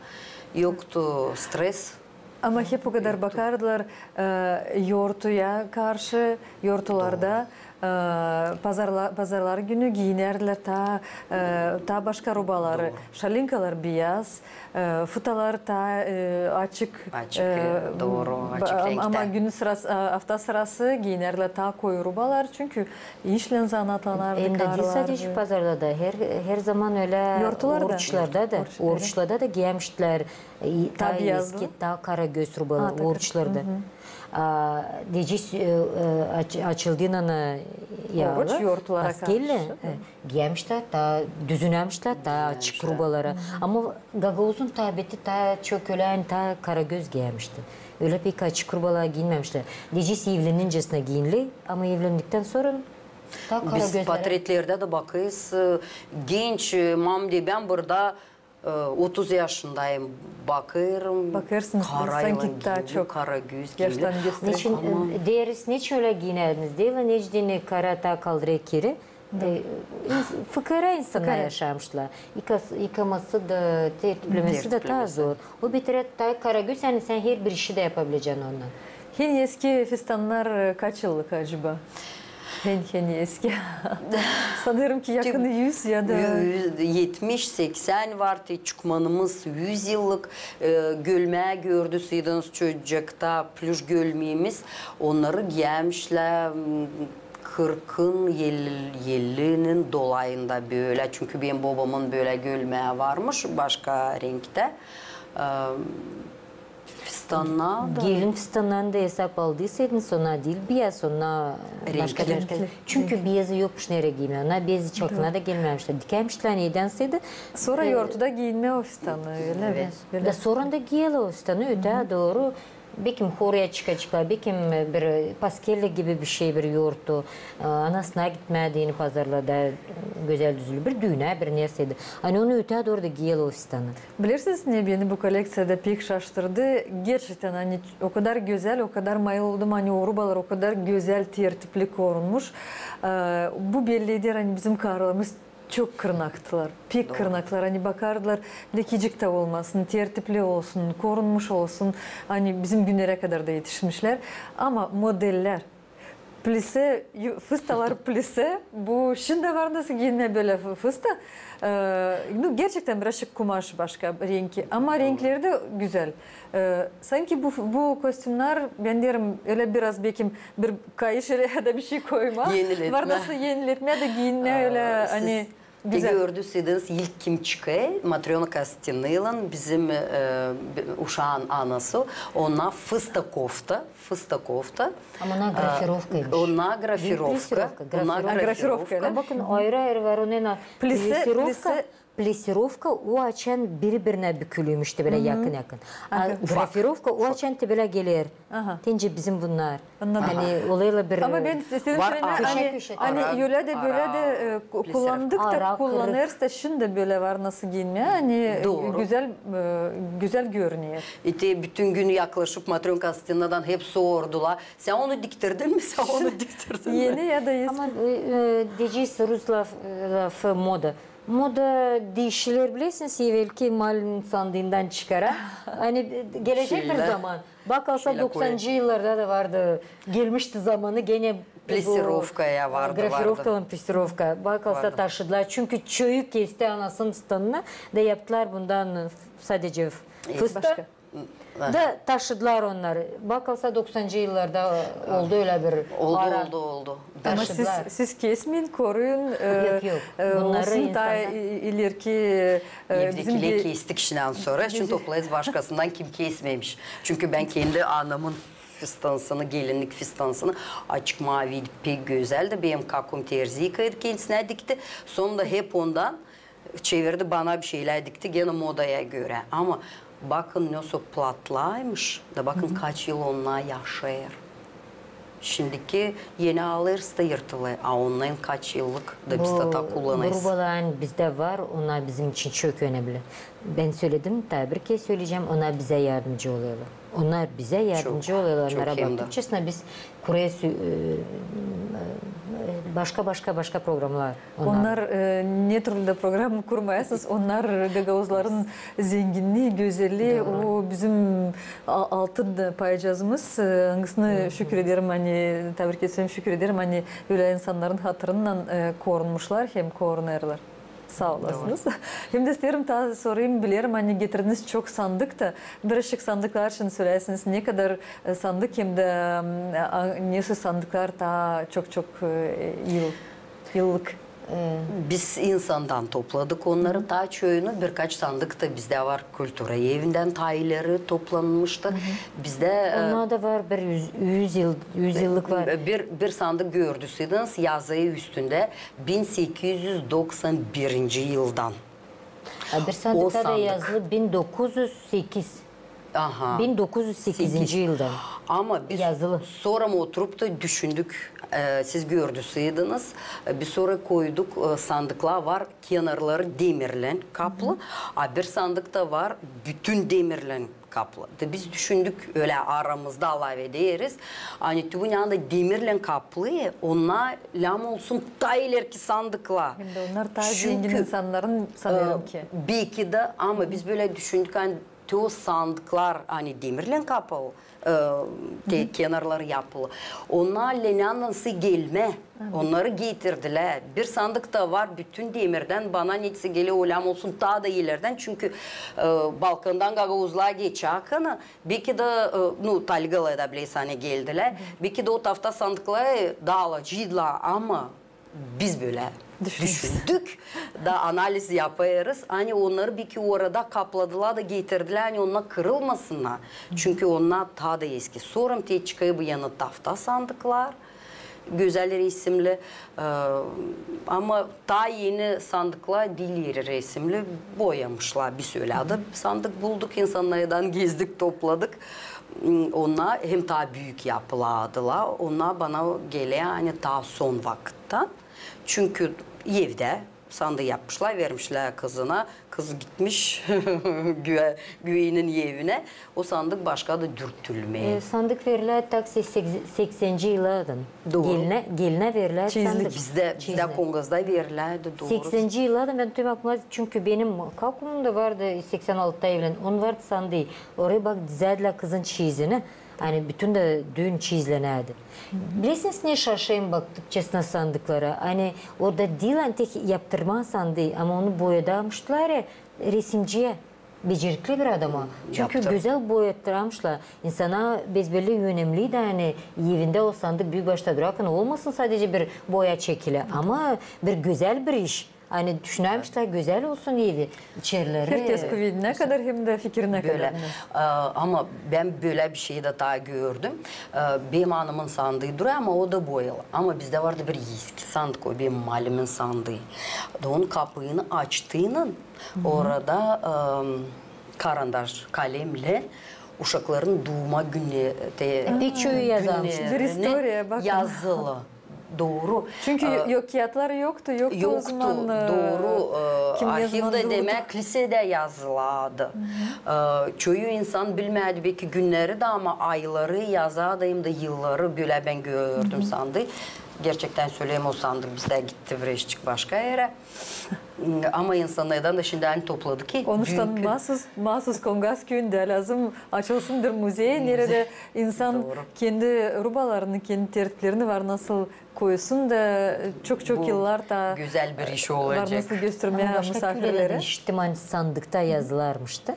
Yoktu stres. Ama hep o kadar bakardılar, e, yortuya karşı, yortularda, E, pazarla-, pazarlar günü giinerlär taa, e, taa başka rubaları. Şalinkalar biyaz, e, fıtalar taa, e, açık. Açık, e, dooru, açık renktä. Ama gün sırası, e, afta sırası giinerlär taa koyu rubalar, çünkü işlän zanaatlanardı. Hem dä diil sadece pazarlarda, her, her zaman ölä oruçlarda da, oruçlarda da giyämiştilär, e, taa eski, taa karagöz rubalar oruçlarda. A, deyecez, e, e, aç-, açıldıynan, e, yaalı, oruç, yortulara karşı, e, giyämiştilär taa, düzünämiştilär taa açık rubaları. Ama gagauzun tabiatı taa çok ölä, ani taa karagöz giyämişti. Ölä pek açık rubalar giinmämiştilär. Deyecez, evlenincäsinä giinilär, ama evlendikten sora taa karagöz. Biz portretlerdä dä bakêrız, e, genç, e, mam deyni, bän burada E, otuz yaşındayım, bakêrım. Bakêrsın, sanki taa çok karagöz giinli. Neçin, e, deeriz, neçin ölä giinärdiniz? Deyni, neçin deyni kara taa kaldırêr kiri. E, ins-, fıkara insannar yaşamışlar. Yıkas-, yıkaması da, tertiplemesi dä taa zor. O beter taa karagöz, ani sän herbir işi dä yapabilecän ondan. En eski fistannar, e, kaç yıllık acaba? En, en eski. Sanêrım ki, yakın üz ya da etmiş, seksän var, te çukmanımız üz yıllık, e, gölmää gördüyseniz, çocukta plüş gölmeemiz, onnarı giyämişlär, m, kırkın, elli, ellinin dolayında bölä. Çünkü benim bobamın bölä gölmää varmış, başka renktä. E, Fistannar da. Gelin fistannarını da esap aldıysaydınız, onnar diil biyaz, onnar başka renkli. Çünkü biyazı yokmuş nereyi giymää. Onnar biyazı çalkına da gelmämişlär. Dikämişlär neredänseydi. Sora yortuda giinmää o fistanı, ölä mi? Da sora da giyerlär o fistanı, ötää dooru. Bekim horuya çıkaceklar, bekim bir paskelle gibi bir şey, bir yortu. Anasına gitmää deyni pazarlarda gözäl düzülü. Bir düünä, bir nereyseydi. Ani onu ötää dooru da giyerlär o fistanı. Bilersiniz ne, beni bu kollekţiyada pek şaştırdı. Gerçektän, ani o kadar gözäl, o kadar mayıl oldum, ani o rubalar o kadar gözäl, tertipli korunmuş. E, bu belli eder, ani bizim karılarımız çok kırnaktılar, pek kırnaktılar. Ani bakardılar, lekicik tä olmasın, tertipli olsun, korunmuş olsun. Ani bizim günnerä kadar da etişmişlär. Ama modellär, plise, yu-, fıstalar plise. Bu şindi var nasıl giinmää bölä fı-, fısta. E, nu, gerçektän birazçık kumaş başka renki, ama renkleri dä gözäl. E, sanki bu, bu kostümnar, bän deerim, ölä biraz bekim bir kayış ölä ya da bir şey koymaa. Var nasıl eniletmää da giinmää ölä, ani Te gördüyseniz, ilk kim çıkêr, Matröna Kostantinoylan, bizim, e, uşaan anası, ona fısta kofta, fısta kofta. Ama ona grafirovkaymış. Ona grafirovka. Grafirovka. Bakın, ayırı-ayırı var, onun plesirovka. Plesirovka o açan biri-birinä bükülüymüş te bölä yakın-yakın. A grafirovka o açan te bölä geler. Te nicä bizim bunnar. Ani olaylar bir... Ama bän isteerim sölemää, ani ölä dä bölä dä kullandık da, kullanêrız da, şindi bölä var nasıl giinmää, ani gözäl, e, gözäl görünüyor. İştä bütün gün yaklaşıp Matröna Kostantinoyladan hep sordular: "Sän onu diktirdin mi, sän onu diktirdin mi?" Eni ya da eski. Ama, e, deyecez rus laf-, lafı moda. Moda diişiler, bilersiniz, evelki malın sandıından çıkara. Ani gelecek bir zaman. Bak alsa, doksancı yıllarda da vardı, gelmişti zamanı genä bu plesirovkaya vardı, grafirovkalan plesirovka. Bak alsa, taşıdılar. Çünkü çoyu kesti anasının fistanını da yaptılar bundan sadece fısta. Da taşıdılar onnarı. Bak alsa, doksancı yıllarda oldu ölä bir ara. Oldu, oldu, oldu. Ama siz, siz kesmeyin, koruyun. Yok, yok. Bunnarı olsun taa ileriki, e, evdekilär kestik şindän sora. Şindi toplayız başkasından, kim kesmemiş. Çünkü bän kendi anamın fistanısını, gelinnik fistanısını, açık mavi idi, pek gözäldi. Benim kakum terzi yıkêrdı, kendisinä dikti. Sora da hep ondan çevirdi, bana bir şeylär dikti, genä modaya görä. Ama bakın, ne o platlaymış, da bakın, kaç yıl onnar yaşêêr. Şindiki eni alêrız da yırtılêr, a onnar kaç yıllık da biz taa kullanêrız. Bu rubalar bizdä var, onnar bizim için çok önemli. Bän söledim, taa bir kerä söleyecäm, onnar bizä yardımcı olêrlar. Onnar bizä yardımcı olêrlar, onnara baktıkçasına biz kuruyuz, e, e, Başka, başka, başka programlar. Onnar, e, ne türlü dä program kurmayasınız, onnar gagauzların zenginnii, gözellii, o bizim a-, altın paycazımız, e, angısını şükür ederim, ani, tabrik etsem, şükür ederim, ani ölä insannarın hatırınnan, e, korunmuşlar hem korunêrlar. Saa olasınız. Hem dä isteerim taa sorayım, bilerim, ani getirdiniz çok sandık ta. Birazcık sandıklar için söläsiniz, ne kadar, e, sandık hem dä, m, a, nesoy sandıklar taa çok-çok, e, yıl, yıllık. E, biz insandan topladık onnarı, taa çoyunu, birkaç sandık ta bizdä var kultura evindän, taa ileri toplanmıştı. Bizdä, e, onnar da var, bir üz, üz yıl, üz yıllık var. Bir, bir sandık gördüseniz, yazı üstündä bin sekiz üz doksan birinci yıldan. A bir sandıkta da yazılı bin dokuz üz sekiz. Aha. Bin dokuz üz sekizinci yıldan. Ama biz yazılı. Sora oturup da düşündük, e, siz gördüseydiniz, e, biz sora koyduk, e, sandıklar var, kenarları demirlän kaplı, a bir sandık da var, bütün demirlän kaplı. Da biz düşündük, ölä aramızda lafederiz, ani te bu ne anda demirlän kaplı, onnar lääzım olsun taa ilerki sandıklar. Hem dä onnar taa zengin insannarın, e, sanêrım ki. Beki dä, ama biz bölä düşündük, ani te o sandıklar, ani demirlän kaplı, e, te kenarları yapılı. Onnar Lenândan sä gelmä. Onnarı getirdilär. Bir sandık ta var, bütün demirdän, bana neysä geler, o lääzım olsun taa da ilerdän. Çünkü, e, Balkandan gagauzlara geçärkän, beki dä, e, nu, Taligalara da bilersin, ani geldilär. Beki dä o tafta sandıklar, e, taa alacıydılar, ama biz bölä düşündük da analiz yapêrız, ani onnarı beki orada kapladılar da getirdilär, ani onnar kırılmasınnar. Çünkü onnar taa da eski. Sora te çıkêr bu eni tafta sandıklar, gözäl resimli, e, ama taa eni sandıklar diil eri resimli, boyamışlar. Biz ölä dä sandık bulduk, insannardan gezdik, topladık. Onnar hem taa büük yapılardılar. Onnar bana geler, ani taa son vakıttan. Çünkü evdä sandıı yapmışlar, vermişlär kızına. Kız gitmiş gü-, güveyinin evinä. O sandık başka da dürtülmeer. E, sandık verilär tak se-, seksenci yıllardan. Dooru. Gelinä, gelinä verilär sandık. Bizdä, bizdä Kongazda verilärdi, dooru. Seksenci yıllardan bän tüm aklımda, çünkü benim kakumum da vardı, seksän altıda evlendi. Onun vardı sandıı. Oraya bak, dizärdilär kızın çeyizini. Ani bütün dä düün çeyizlenärdi. Bilersiniz, ne şaşêrım baktıkçasına sandıklara? Ani orada diil ani tek yaptırmaa sandıı, ama onu boyamışlar ya resimciyä, becerikli bir adama. Çünkü gözäl boyattıramışlar. İnsana bezbelli önemli dä, ani evindä o sandık büük başta durarkan olmasın sadece bir boya çekilä, ama bir gözäl bir iş. Ani düşünärmişlär, gözäl olsun evi, içerileri. Herkez kuvedinä kadar hem dä fikirinä kadar. Ama bän bölä bir şey dä taa gördüm. Benim anamın sandıı durêr, ama o da boyalı. Ama bizdä vardı bir eski sandık, o benim malimin sandıı. Da onun kapıını açtıynan, orada karandaş, kalemlän uşakların duuma günü, te, pek çoyu yazılmış. Bir istoriya, bakın. Yazılı. Dooru. Çünkü yok, kiyatlar yoktu, yoktu o zaman. Dooru. Arhivdä, demäk, lisedä yazılardı. Çoyu insan bilmärdi beki günneri dä, ama ayları yazardı hem dä yılları, bölä bän gördüm sandıı. Gerçektän söleyim, o sandık bizdä gitti birazçık başka erä. Ama insannardan da şindi ani topladı ki. Onuştan maasuz, maasuz Kongaz küüyündä lääzım açılsın bir muzey, neredä insan kendi rubalarını, kendi tertiplerini var nasıl koysun da çok-çok yıllar taa gözäl bir iş olacek. Var nasıl göstermää musaafirlerä. Ama başka küülerdä işittim, ani sandıkta yazılarmış da.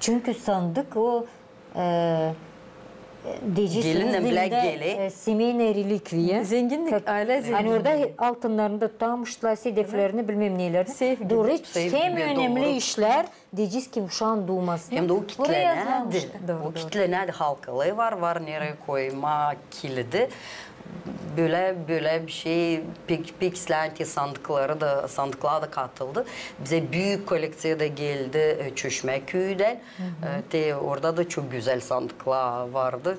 Çünkü sandık o deyecez, gelinlän bilä dilindä, gele. Semeynaya relikviya. Zenginnik, aylä zenginnik. Ani orada altınnarını da tutamışlar, sedeflerini, bilmäm neleri. Seyf gibi. Dooru, hem önemli işlär, deyecez ki, uşaan duumasını. Hem dä o kitlenärdi. O kitlenärdi, halkaları var, var nereyi koymaa, kilidi. Bölä, bölä bir şey, pek, pek islää, te sandıkları da, sandıklar da katıldı. Bizä büük kollekţiya da geldi Çöşmä küüdän. Te orada da çok gözäl sandıklar vardı.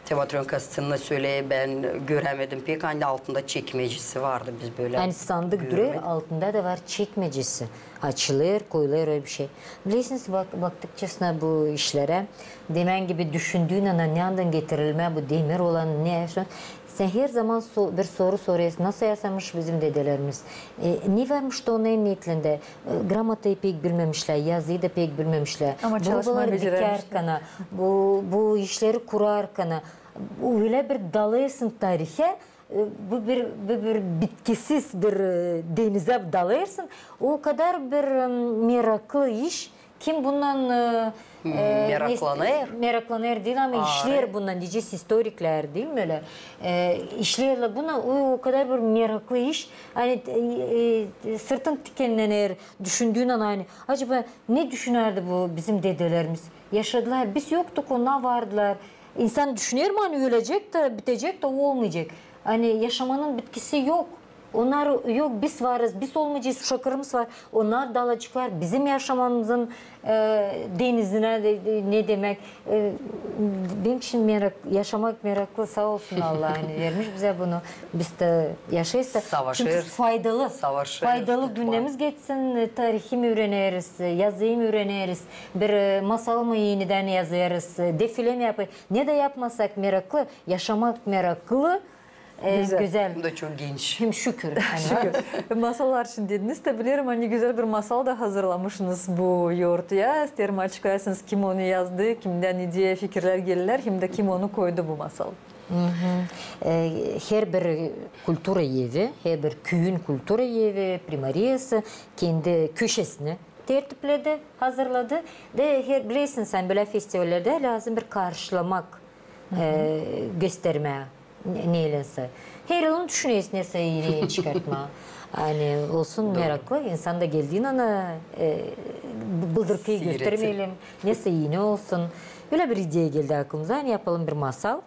Te Matrönkasını söleyim, bän görämedim pek, ani altında çekmecesi vardı, biz bölä görmedik. Ani sandık durêr, altında da var çekmecesi. Açılêr, koyulêr ölä bir şey. Bilersiniz, bak-, baktıkçasına bu işlerä, demän gibi düşündüünän, ani neredan getirilmä bu demir olan, ne, Sän her zaman so-, bir soru sorêrsın, nasıl yaşamış bizim dedelerimiz? E, ne varmış da onların neetlerindä? E, gramatayı pek bilmemişlär, yazıyı da pek bilmemişlär. Ama çalışmaa becerermişlär. Bu, bu işleri kurarkana, bu ölä bir dalêrsın tarihä, e, bu bir, bu bir bitkisiz bir, e, denizä dalêrsın. O kadar bir, e, meraklı iş. Kim bundan, e, e, meraklanêr? Meraklanêr diil, ama işleer bundan, deyecez, istoriklär, diil mi ölä? E, işleerlär buna, o, o kadar bir meraklı iş. Ani, e, e, sırtın tikennenir, düşündüün an, ani, acaba ne düşünärdi bu bizim dedelerimiz? Yaşadılar, biz yoktuk, onnar vardılar. İnsan düşüner mi, ani ölecek da, bitecek da, olmayacek. Ani yaşamanın bitkisi yok. Onnar yok, biz varız, biz olmayacez, uşaklarımız var. Onnar dalaceklar bizim yaşamamızın, e, denizinä, de, de, ne demäk. E, benim için merak, yaşamak meraklı, saa olsun Allah, ani vermiş bizä bunu. Biz dä yaşêêrız da. Çünkü faydalı. Faydalı günnämiz geçsin, e, tarihim üüreneriz, e, yazıyım üüreneriz, bir, e, masalımı enidän yazêrız, e, defilemi yapêrız. Ne dä yapmasak, meraklı, yaşamak meraklı. E, gözäl. Bu da çok genç. Hem şükür. Şükür. Masallar için dediniz dä, bilerim, ani gözäl bir masal da hazırlamışsınız bu yortuya. İsteerim, açıklayasınız, kim onu yazdı, kimdän ideya, fikirlär geldilär, hem dä kim onu koydu, bu masal. E, herbir kultura evi, herbir küüyün kultura evi, primariyası kendi köşesini tertipledi, hazırladı. Da her, bilersiniz, ani bölä festivallerdä lääzım bir karşılamak, e, göstermää, ne-, neylensä. Her yılın düşünersin nesä eni çıkartmaa. Ani olsun meraklı, insan da geldiinän, e, bı-, bıldırkıyı göstermeyelim, nesä eni olsun. Ölä bir ideya geldi aklımıza, ani yapalım bir masal.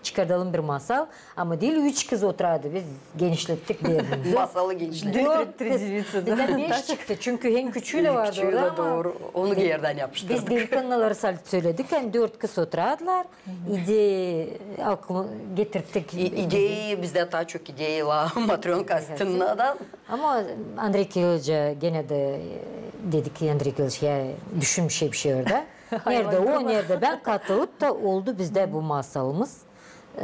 Çıkardalım bir masal, ama diil üç kız oturardı, biz genişlettik deerimizi. Masalı genişlettik. Dört kız. Bizdän beş çıktı, çünkü hem küçüü dä vardı orada, ama onu geeridän yapıştırdık. Biz delikannaları sal-, söledik, ani dört kız oturardılar. İdeya aklıma getirttik. İ-, ideya bizdä taa çok ideya la Matrönka Astınnadan. Ama Andrey Kiriloviçä genä dä, e, dedik, Andrey Kiriloviç, ya, düşün bir şey, bir şey orada. Neredä o, neredä bän, katılıp da oldu bizdä bu masalımız.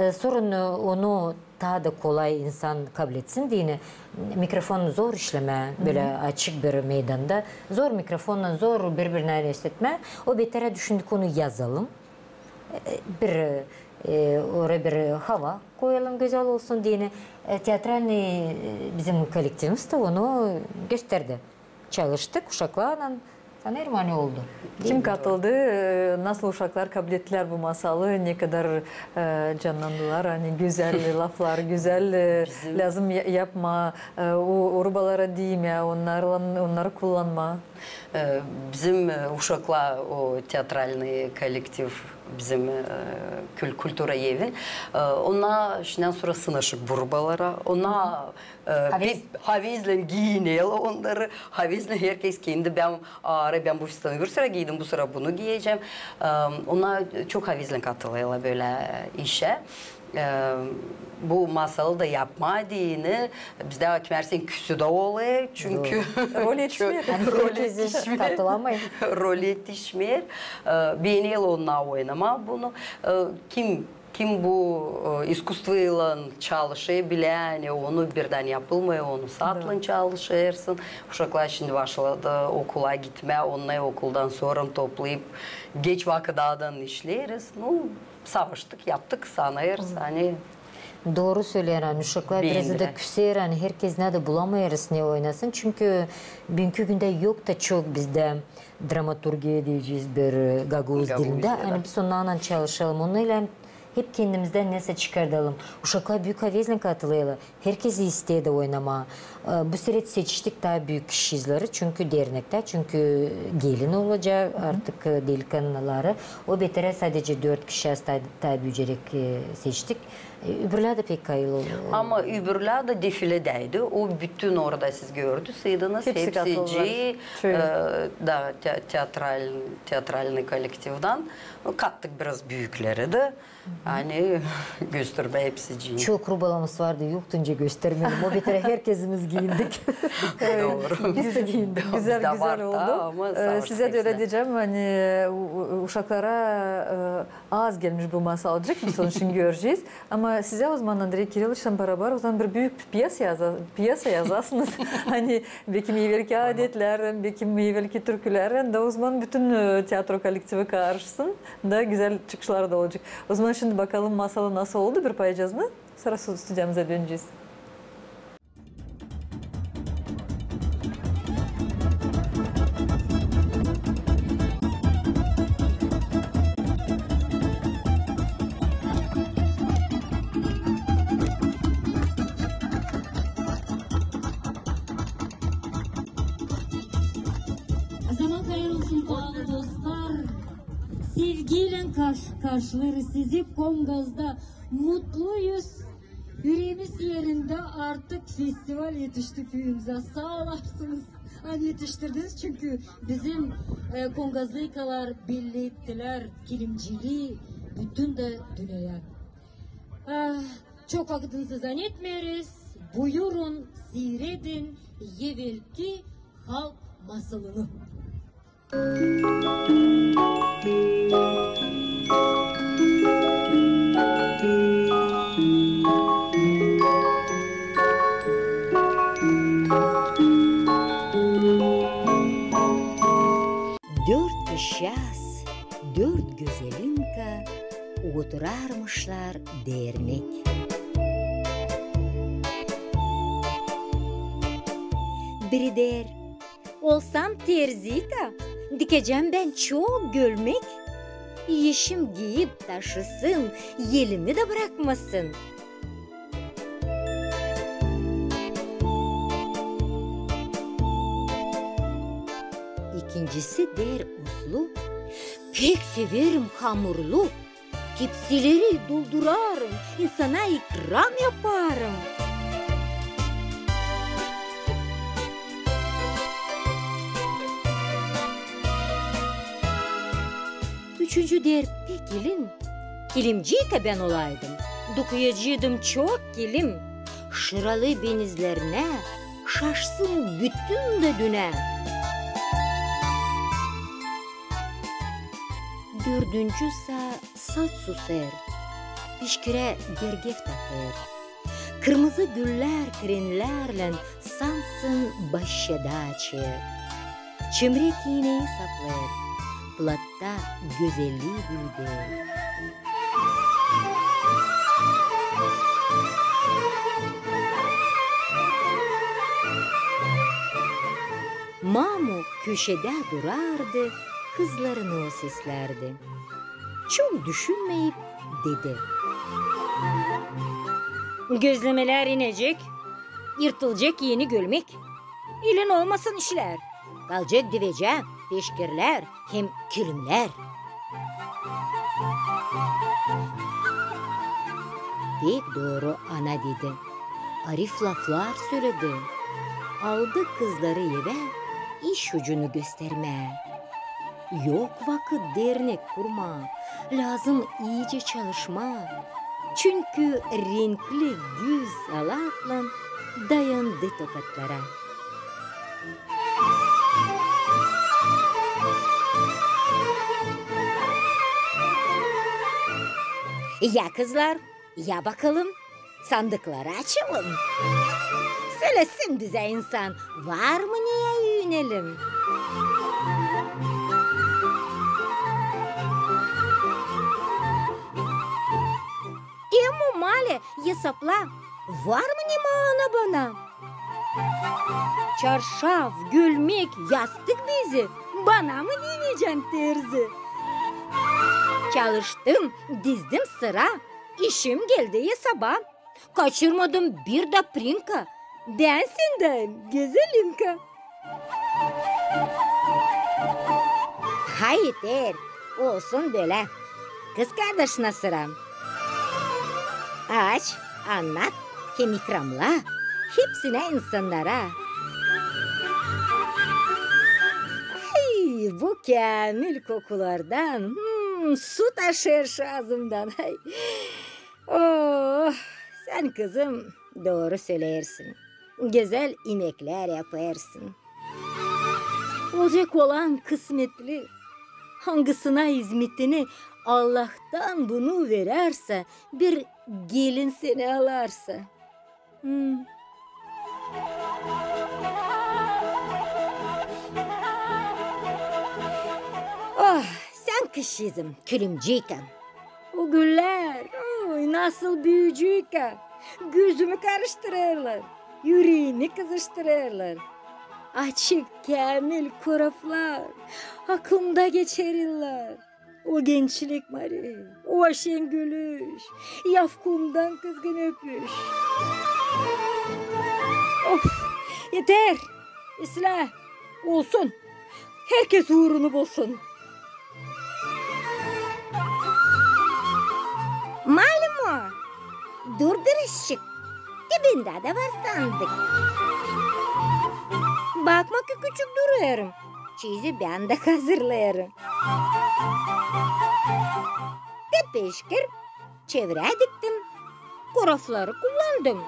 E, sora, e, onu taa da kolay insan kabletsin deyni, mikrofon zor işlemää, bölä açık bir meydanda. Zor mikrofonnan, zor biri-birinä esetmää. O beterä düşündük, onu yazalım. E, bir, e, oraya bir hava koyalım, gözäl olsun deyni. E, teatralnıy, e, bizim kollektivimiz dä onu gösterdi. Çalıştık uşaklarlan, sanêrım, ani oldu. Kim katıldı, e, nasıl uşaklar kablettilär bu masalı, ne kadar, e, cannandılar, ani gözäl laflar, gözäl, e, lääzım ya-, yapmaa, e, o, o rubalara diymää, onnarlan, onnarı kullanmaa. E, bizim, e, uşaklar, o teatralnıy kollektiv bizim, e, kül-, kultura evin, e, onnar şindän sora sınaşêr bu rubalara, onnar E, havezlän giinerlär onnarı, havezlän herkez kendi, bän, a, bän bu fistanı bir sıra giydim, bu sıra bunu giyecäm. E, onnar çok havezlän katılêrlar bölä işä. E, bu masalı da yapmaa deyni, bizdä kimär sen küsü dä olêr, çünkü rol etişmeer. Rol etişmeer. E, beenerlär onnar oynamaa bunu. E, kim Kim bu, e, iskusstvoylan çalışêr, bilär, ani onu birdän yapılmêêr, onu saatlan çalışêrsın. Uşaklar şindi başladı okula gitmää, onnarı okuldan sora toplayıp, geç vakıdadan işleeriz. Nu, savaştık, yaptık, sanêrız, ani Dooru söleer, ani uşaklar biraz da küser, ani herkez, ne dä bulamêêrız ne oynasın. Çünkü büünkü gündä yok da çok bizdä dramaturgiya deyecez bir, e, gagauz dilindä. Ani biz onnarlan çalışalım, onnarlan hep kendimizdän nesä çıkardalım. Uşaklar büük havezlän katılêrlar. Herkez isteer dä oynamaa. E, bu seret seçtik taa büük kişileri, çünkü dernektä, çünkü gelin olacek artık, e, delikannıları. O beterä sadecä dört kişi taa, taa büüceräk, e, seçtik. E, öbürlär dä pek kayıl oldu. Ama öbürlär dä defiledäydi. O bütün orada siz gördüsüydünüz. Hepsi katıldılar. E, da, te-, teatral-, teatralnıy kollektivdan. Kattık biraz büükleri dä. Ani göstermää hepsicini. Çok rubalarımız vardı, yoktu nicä göstermeyelim. O beterä herkezimiz giyindik. Dooru. Biz dä giyindik. Gözäl, gözäl oldu. E, sizä dä ölä deyecäm, ani, e, u-, u-, uşaklara, e, az gelmiş bu masalcık, biz onu şindi görecez. Ama Sizä o zaman, Andrey Kirilloviçlän barabar, o zaman bir büük piyesa yaza-, piyesa yazasınız. Ani bekim evelki adetlär, bekim evelki türkülär, da o zaman bütün, e, teatro kollektivi karışsın, da gözäl çıkışlar da olacek. O zaman şindi bakalım masalı nasıl oldu, bir paycazını, sora studiyamıza dönecez. Zaman hayır olsun, paalı dostlar. Sevgiylän karş-, karşılêêrız sizi Kongazda. Mutluyuz. Üreemiz erindä, artık festival etişti küüyümüzä. Saa olasınız, ani etiştirdiniz, çünkü bizim, e, kongazlıkalar belli ettilär kilimciliyi bütün dä dünneyä. E, çok vakıdınızı zannetmeeriz. Buyurun, siiredin evelki halk masalını. Dört işyaz, dört gözelinka oturarmışlar dernek. Biri deer: Olsam terzika, dikecäm bän çok gölmek. Eşim giyip taşısın, elimi dä brakmasın. İkincisi deer uslu: pek severim hamurlu. Tepsileri doldurarım, insana ikram yaparım. Üçüncü deer: pek ilim, kilimcika bän olaydım, dokuyaceydım çok kilim. Şıralı benizlerinä şaşsın bütün dä dünnä. Dördüncü sa salt susêr, pişkirä, gergef takêr. Kırmızı güller krenlärlän sansın başçada açêr. Çemrek iinäyi saplêêr, platta gözelliyi büüdêr. Mamu köşedä durardı, kızlarını o seslärdi. Çok düşünmeyip dedi: Gözlemelär inecek, yırtılacek eni gölmek. İlin olmasın işlär, kalacek divecä pişkirlär hem kilimlär. Pek dooru ana dedi. Arif laflar söledi. Aldı kızları evä, iş ucunu göstermää. Yok vakıt dernek kurmaa, lääzım iicä çalışmaa. Çünkü renkli güz alatlan dayandı tokatlara. Ya, kızlar, ya bakalım, sandıkları açalım. Sölesin bizä insan, var mı neyä üünelim? Emo, Male, esapla, var mı ne maana bana? Çarşaf, gölmek, yastık bezi bana mı deyecän, terzi? Çalıştım, dizdim sıra, işim geldi esaba. Kaçırmadım bir dä prinka, bän sendän gözelinka. Hay eter, olsun bölä. Kızkardaşına sıra. Aç, annat hem ikramla hepsinä insannara. Ay, bu käämil kokulardan, hmm, su taşêr şu aazımdan. Ay. Oh, sän, kızım, dooru söleersin. Gözäl imeklär yapêrsın. Olacek olan kısmetli, angısına izmetini Allahtan bunu verärsä, bir gelin seni alarsa. Hmm. Oh, sän kişizim, kilimciyka. O güllär, oy, nasıl büücüyka. Gözümü karıştırêrlar, üreemi kızıştırêrlar. Açık, käämil koroflar aklımda geçer yıllar. O gençlik, Mari, o şen gülüş, yafkumdan kızgın öpüş. Of, eter, islää, olsun, herkez uurunu bulsun. Malüm o, dur birazçık, dibindä dä var sandık. Bakma ki küçük durêrım, çeyizi bän dä hazırlêêrım. Te peşkir, çevrä diktim, korofları kullandım.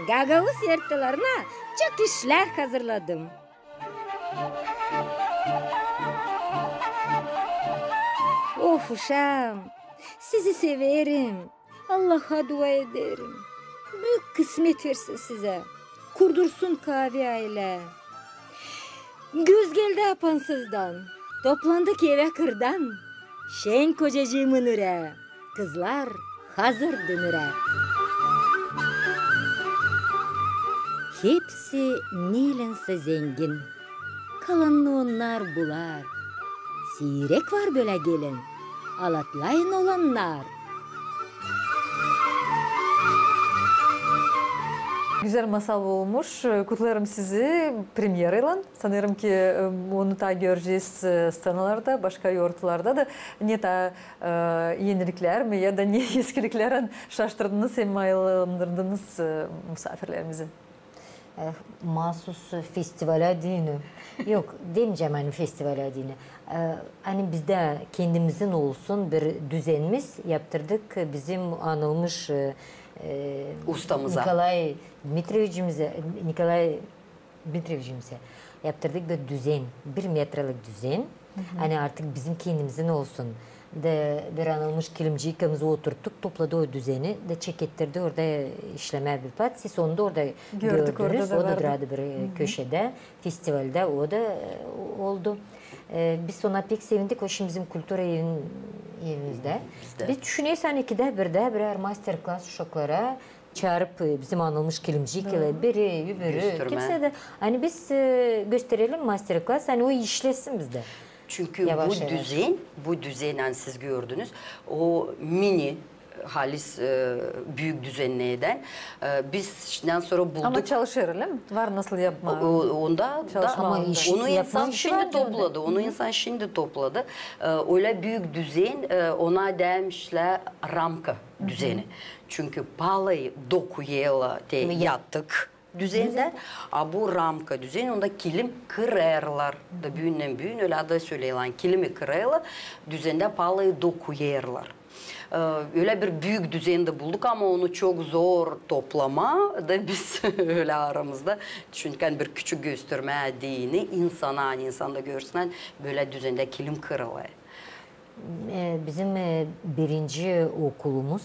Gagauz ertalarına çok işlär hazırladım. Of, uşaam, sizi severim. Allaha dua ederim. Büük kısmet versin sizä. Kurdursun kaavi aylä. Güz geldi apansızdan. Toplandık evä kırdan. Şen kocacıımın ürää. Kızlar hazır dönürä. Hepsi neylensä zengin. Kalanını onnar bular. Siirek var bölä gelin. Alatlayın, olannar. Güzel masal olmuş. Kutlêêrım sizi premyeraylan. Sanêrım ki, e, onu taa görecez, e, sţanalarda, başka yortularda da. Ne taa, e, eniliklär mi ya da ne eskiliklärlän şaştırdınız hem mayıllandırdınız, e, musaafirlerimizi? E, maasuz festivalä deyni. Yok, demeyecäm, ani festivalä deyni. E, ani bizdä kendimizin olsun bir düzenimiz, yaptırdık bizim anılmış, e, e, ustamıza. Nikolay Dmitrievicimizä, Nikolay Dmitrievicimizä yaptırdık bir düzen, bir metralik düzen. Ani artık bizim kendimizin olsun. Da bir anılmış kilimciykamızı oturttuk, topladı o düzeni da çekettirdi orada işlemää bir pat. Siz onu da orada gördünüz, o da durardı bir, e, köşedä, festivaldä, o da, e, oldu. E, biz ona pek sevindik, o şindi bizim kultura evin, evimizdä. Biz düşüneriz, ani ikidä birdä birär master-klass uşaklara çaarıp, e, bizim anılmış kilimciykaları, biri, öbürü, kimsä dä, ani biz, e, gösterelim master-klass, ani o işlesin bizdä. Çünkü bu düzen, bu düzen, ani siz gördünüz, o mini, halis, e, büük düzenneydän, e, biz şindän sora bulduk. Ama çalışêr, ölä mi? Var nasıl yapmaa. O, o, onda, da, ama onu insan şindi topladı, onu insan şindi topladı. E, ölä büük düzen, e, ona deymişlär ramka düzeni. Çünkü palay dokuyêrlar te yatak düzendä, a bu ramka düzen, onda kilim kırêrlar. Da büündän-büün ölä dä söleerlär, kilimi kırêrlar, düzendä palay dokuyêrlar. E, ölä bir büük düzen dä bulduk, ama onu çok zor toplamaa, da biz ölä aramızda düşündük, ani bir küçük göstermää deyni insana, ani insan da görsün, ani bölä düzendä kilim kırılêr. E, bizim, e, birinci okulumuz,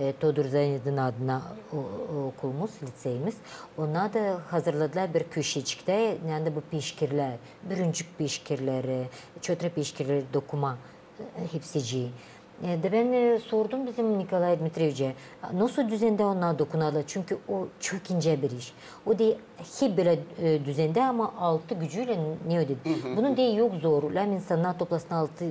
e, Todur Zanidin adına o, o okulumuz, liţeyimiz. Ona da hazırladılar bir köşeciktä, neredä bu peşkirlär, bürüncük peşkirleri, çotra peşkirleri dokuma, e, hepsicii. E, da bän, e, sordum bizim Nikolay Dmitrievicä, nasıl düzendä onnar dokunêrlar, çünkü o çok incä bir iş. O da hep bölä, e, düzendä, ama altı gücüylän, ne o dedi. Bunun deyni yok zor, lääzım insannar toplasın altı,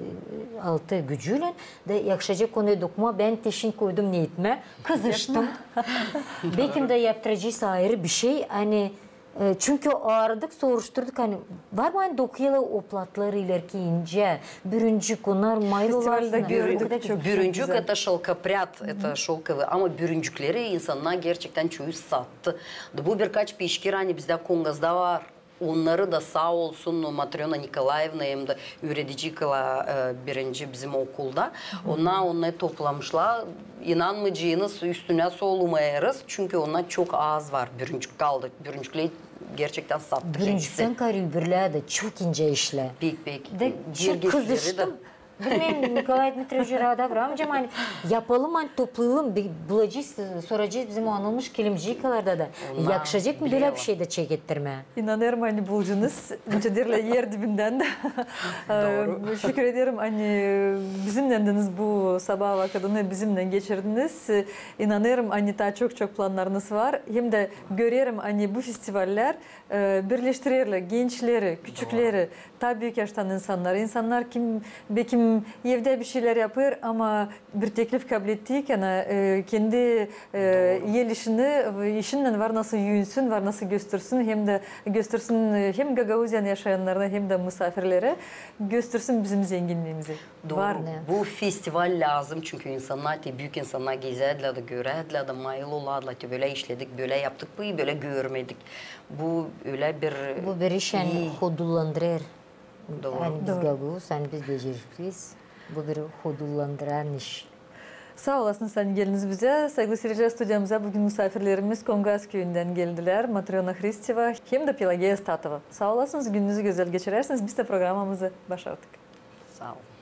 altı gücüylän, da yakışacek onu dokumaa, bän te şindi koydum neetmää, kızıştım. Bekim dä yaptıracez ayırı bir şey, ani, e, çünkü aaradık, soruşturduk, ani var mı, ani dokuyêrlar o platları ileriki incä, bürüncük, onnar mayıl olasın. Bürüncük, это шёлкопряд, это шёлковый, ama bürüncükleri insannar gerçektän çoyu sattı. Da bu birkaç peşkir, ani bizdä Kongazda var. Onnarı da saa olsun Matröna Nikolaevna hem dä üüredici kıla, e, birinci bizim okulda. Onnar, onnarı toplamışlar. İnanmayacênız, üstünä solumêêrız, çünkü onnar çok az var, bürüncük kaldı. Bürüncükleri Gerçekten sattık. Birinciden, karı öbürlär dä çok incä işlär. Pek, pek. Da çok kızıştım. Bilmeerim, Nikolay Dmitrievich, Rada Abramovna, ani yapalım, ani toplayalım, bir bulacez, soracez bizim o anılmış kilimcikalarda da. Yakışacek mı bölä bir şey dä çekettirmää? İnanêrım, ani bulacez. Nicä deerlär, er dibindän dä. Şükür ederim, ani bizimnändiniz bu sabaa vakıdını, bizimnän geçirdiniz. İnanêrım, ani taa çok-çok plannarınız var. Hem dä görerim, ani bu festivallär birleştirerlär gençleri, küçükleri, taa büük yaştan insannarı. İnsannar, kim, bekim, evdä bir şeylär yapêr, ama bir teklif kablettiynän, kendi el işini, işinnän var nasıl üünsün, var nasıl göstersün, hem dä göstersün hem Gagauziyanın yaşayannarına, hem dä musaafirlerä göstersün bizim zenginniimizi. Dooru. Bu festival lääzım, çünkü insannar, te büük insannar gezärdilär dä, görärdilär dä, mayıl olardılar, te bölä işledik, bölä yaptık, bu bölä görmedik. Bu ölä bir... Bu bir iş, ani hodullandırêr. Dooru. Ani biz gagauz, ani biz becerikliyiz. Bu bir hodullandıran iş. Saa olasınız, ani geldiniz bizä. Saygılı seyircilär, studiyamıza büün musaafirlerimiz Kongas küüyündän geldilär, Matröna Hristeva hem dä Pelageya Statova. Saa olasınız, gününüzü gözäl geçirärsiniz. Biz dä programamızı başardık. Saa olun.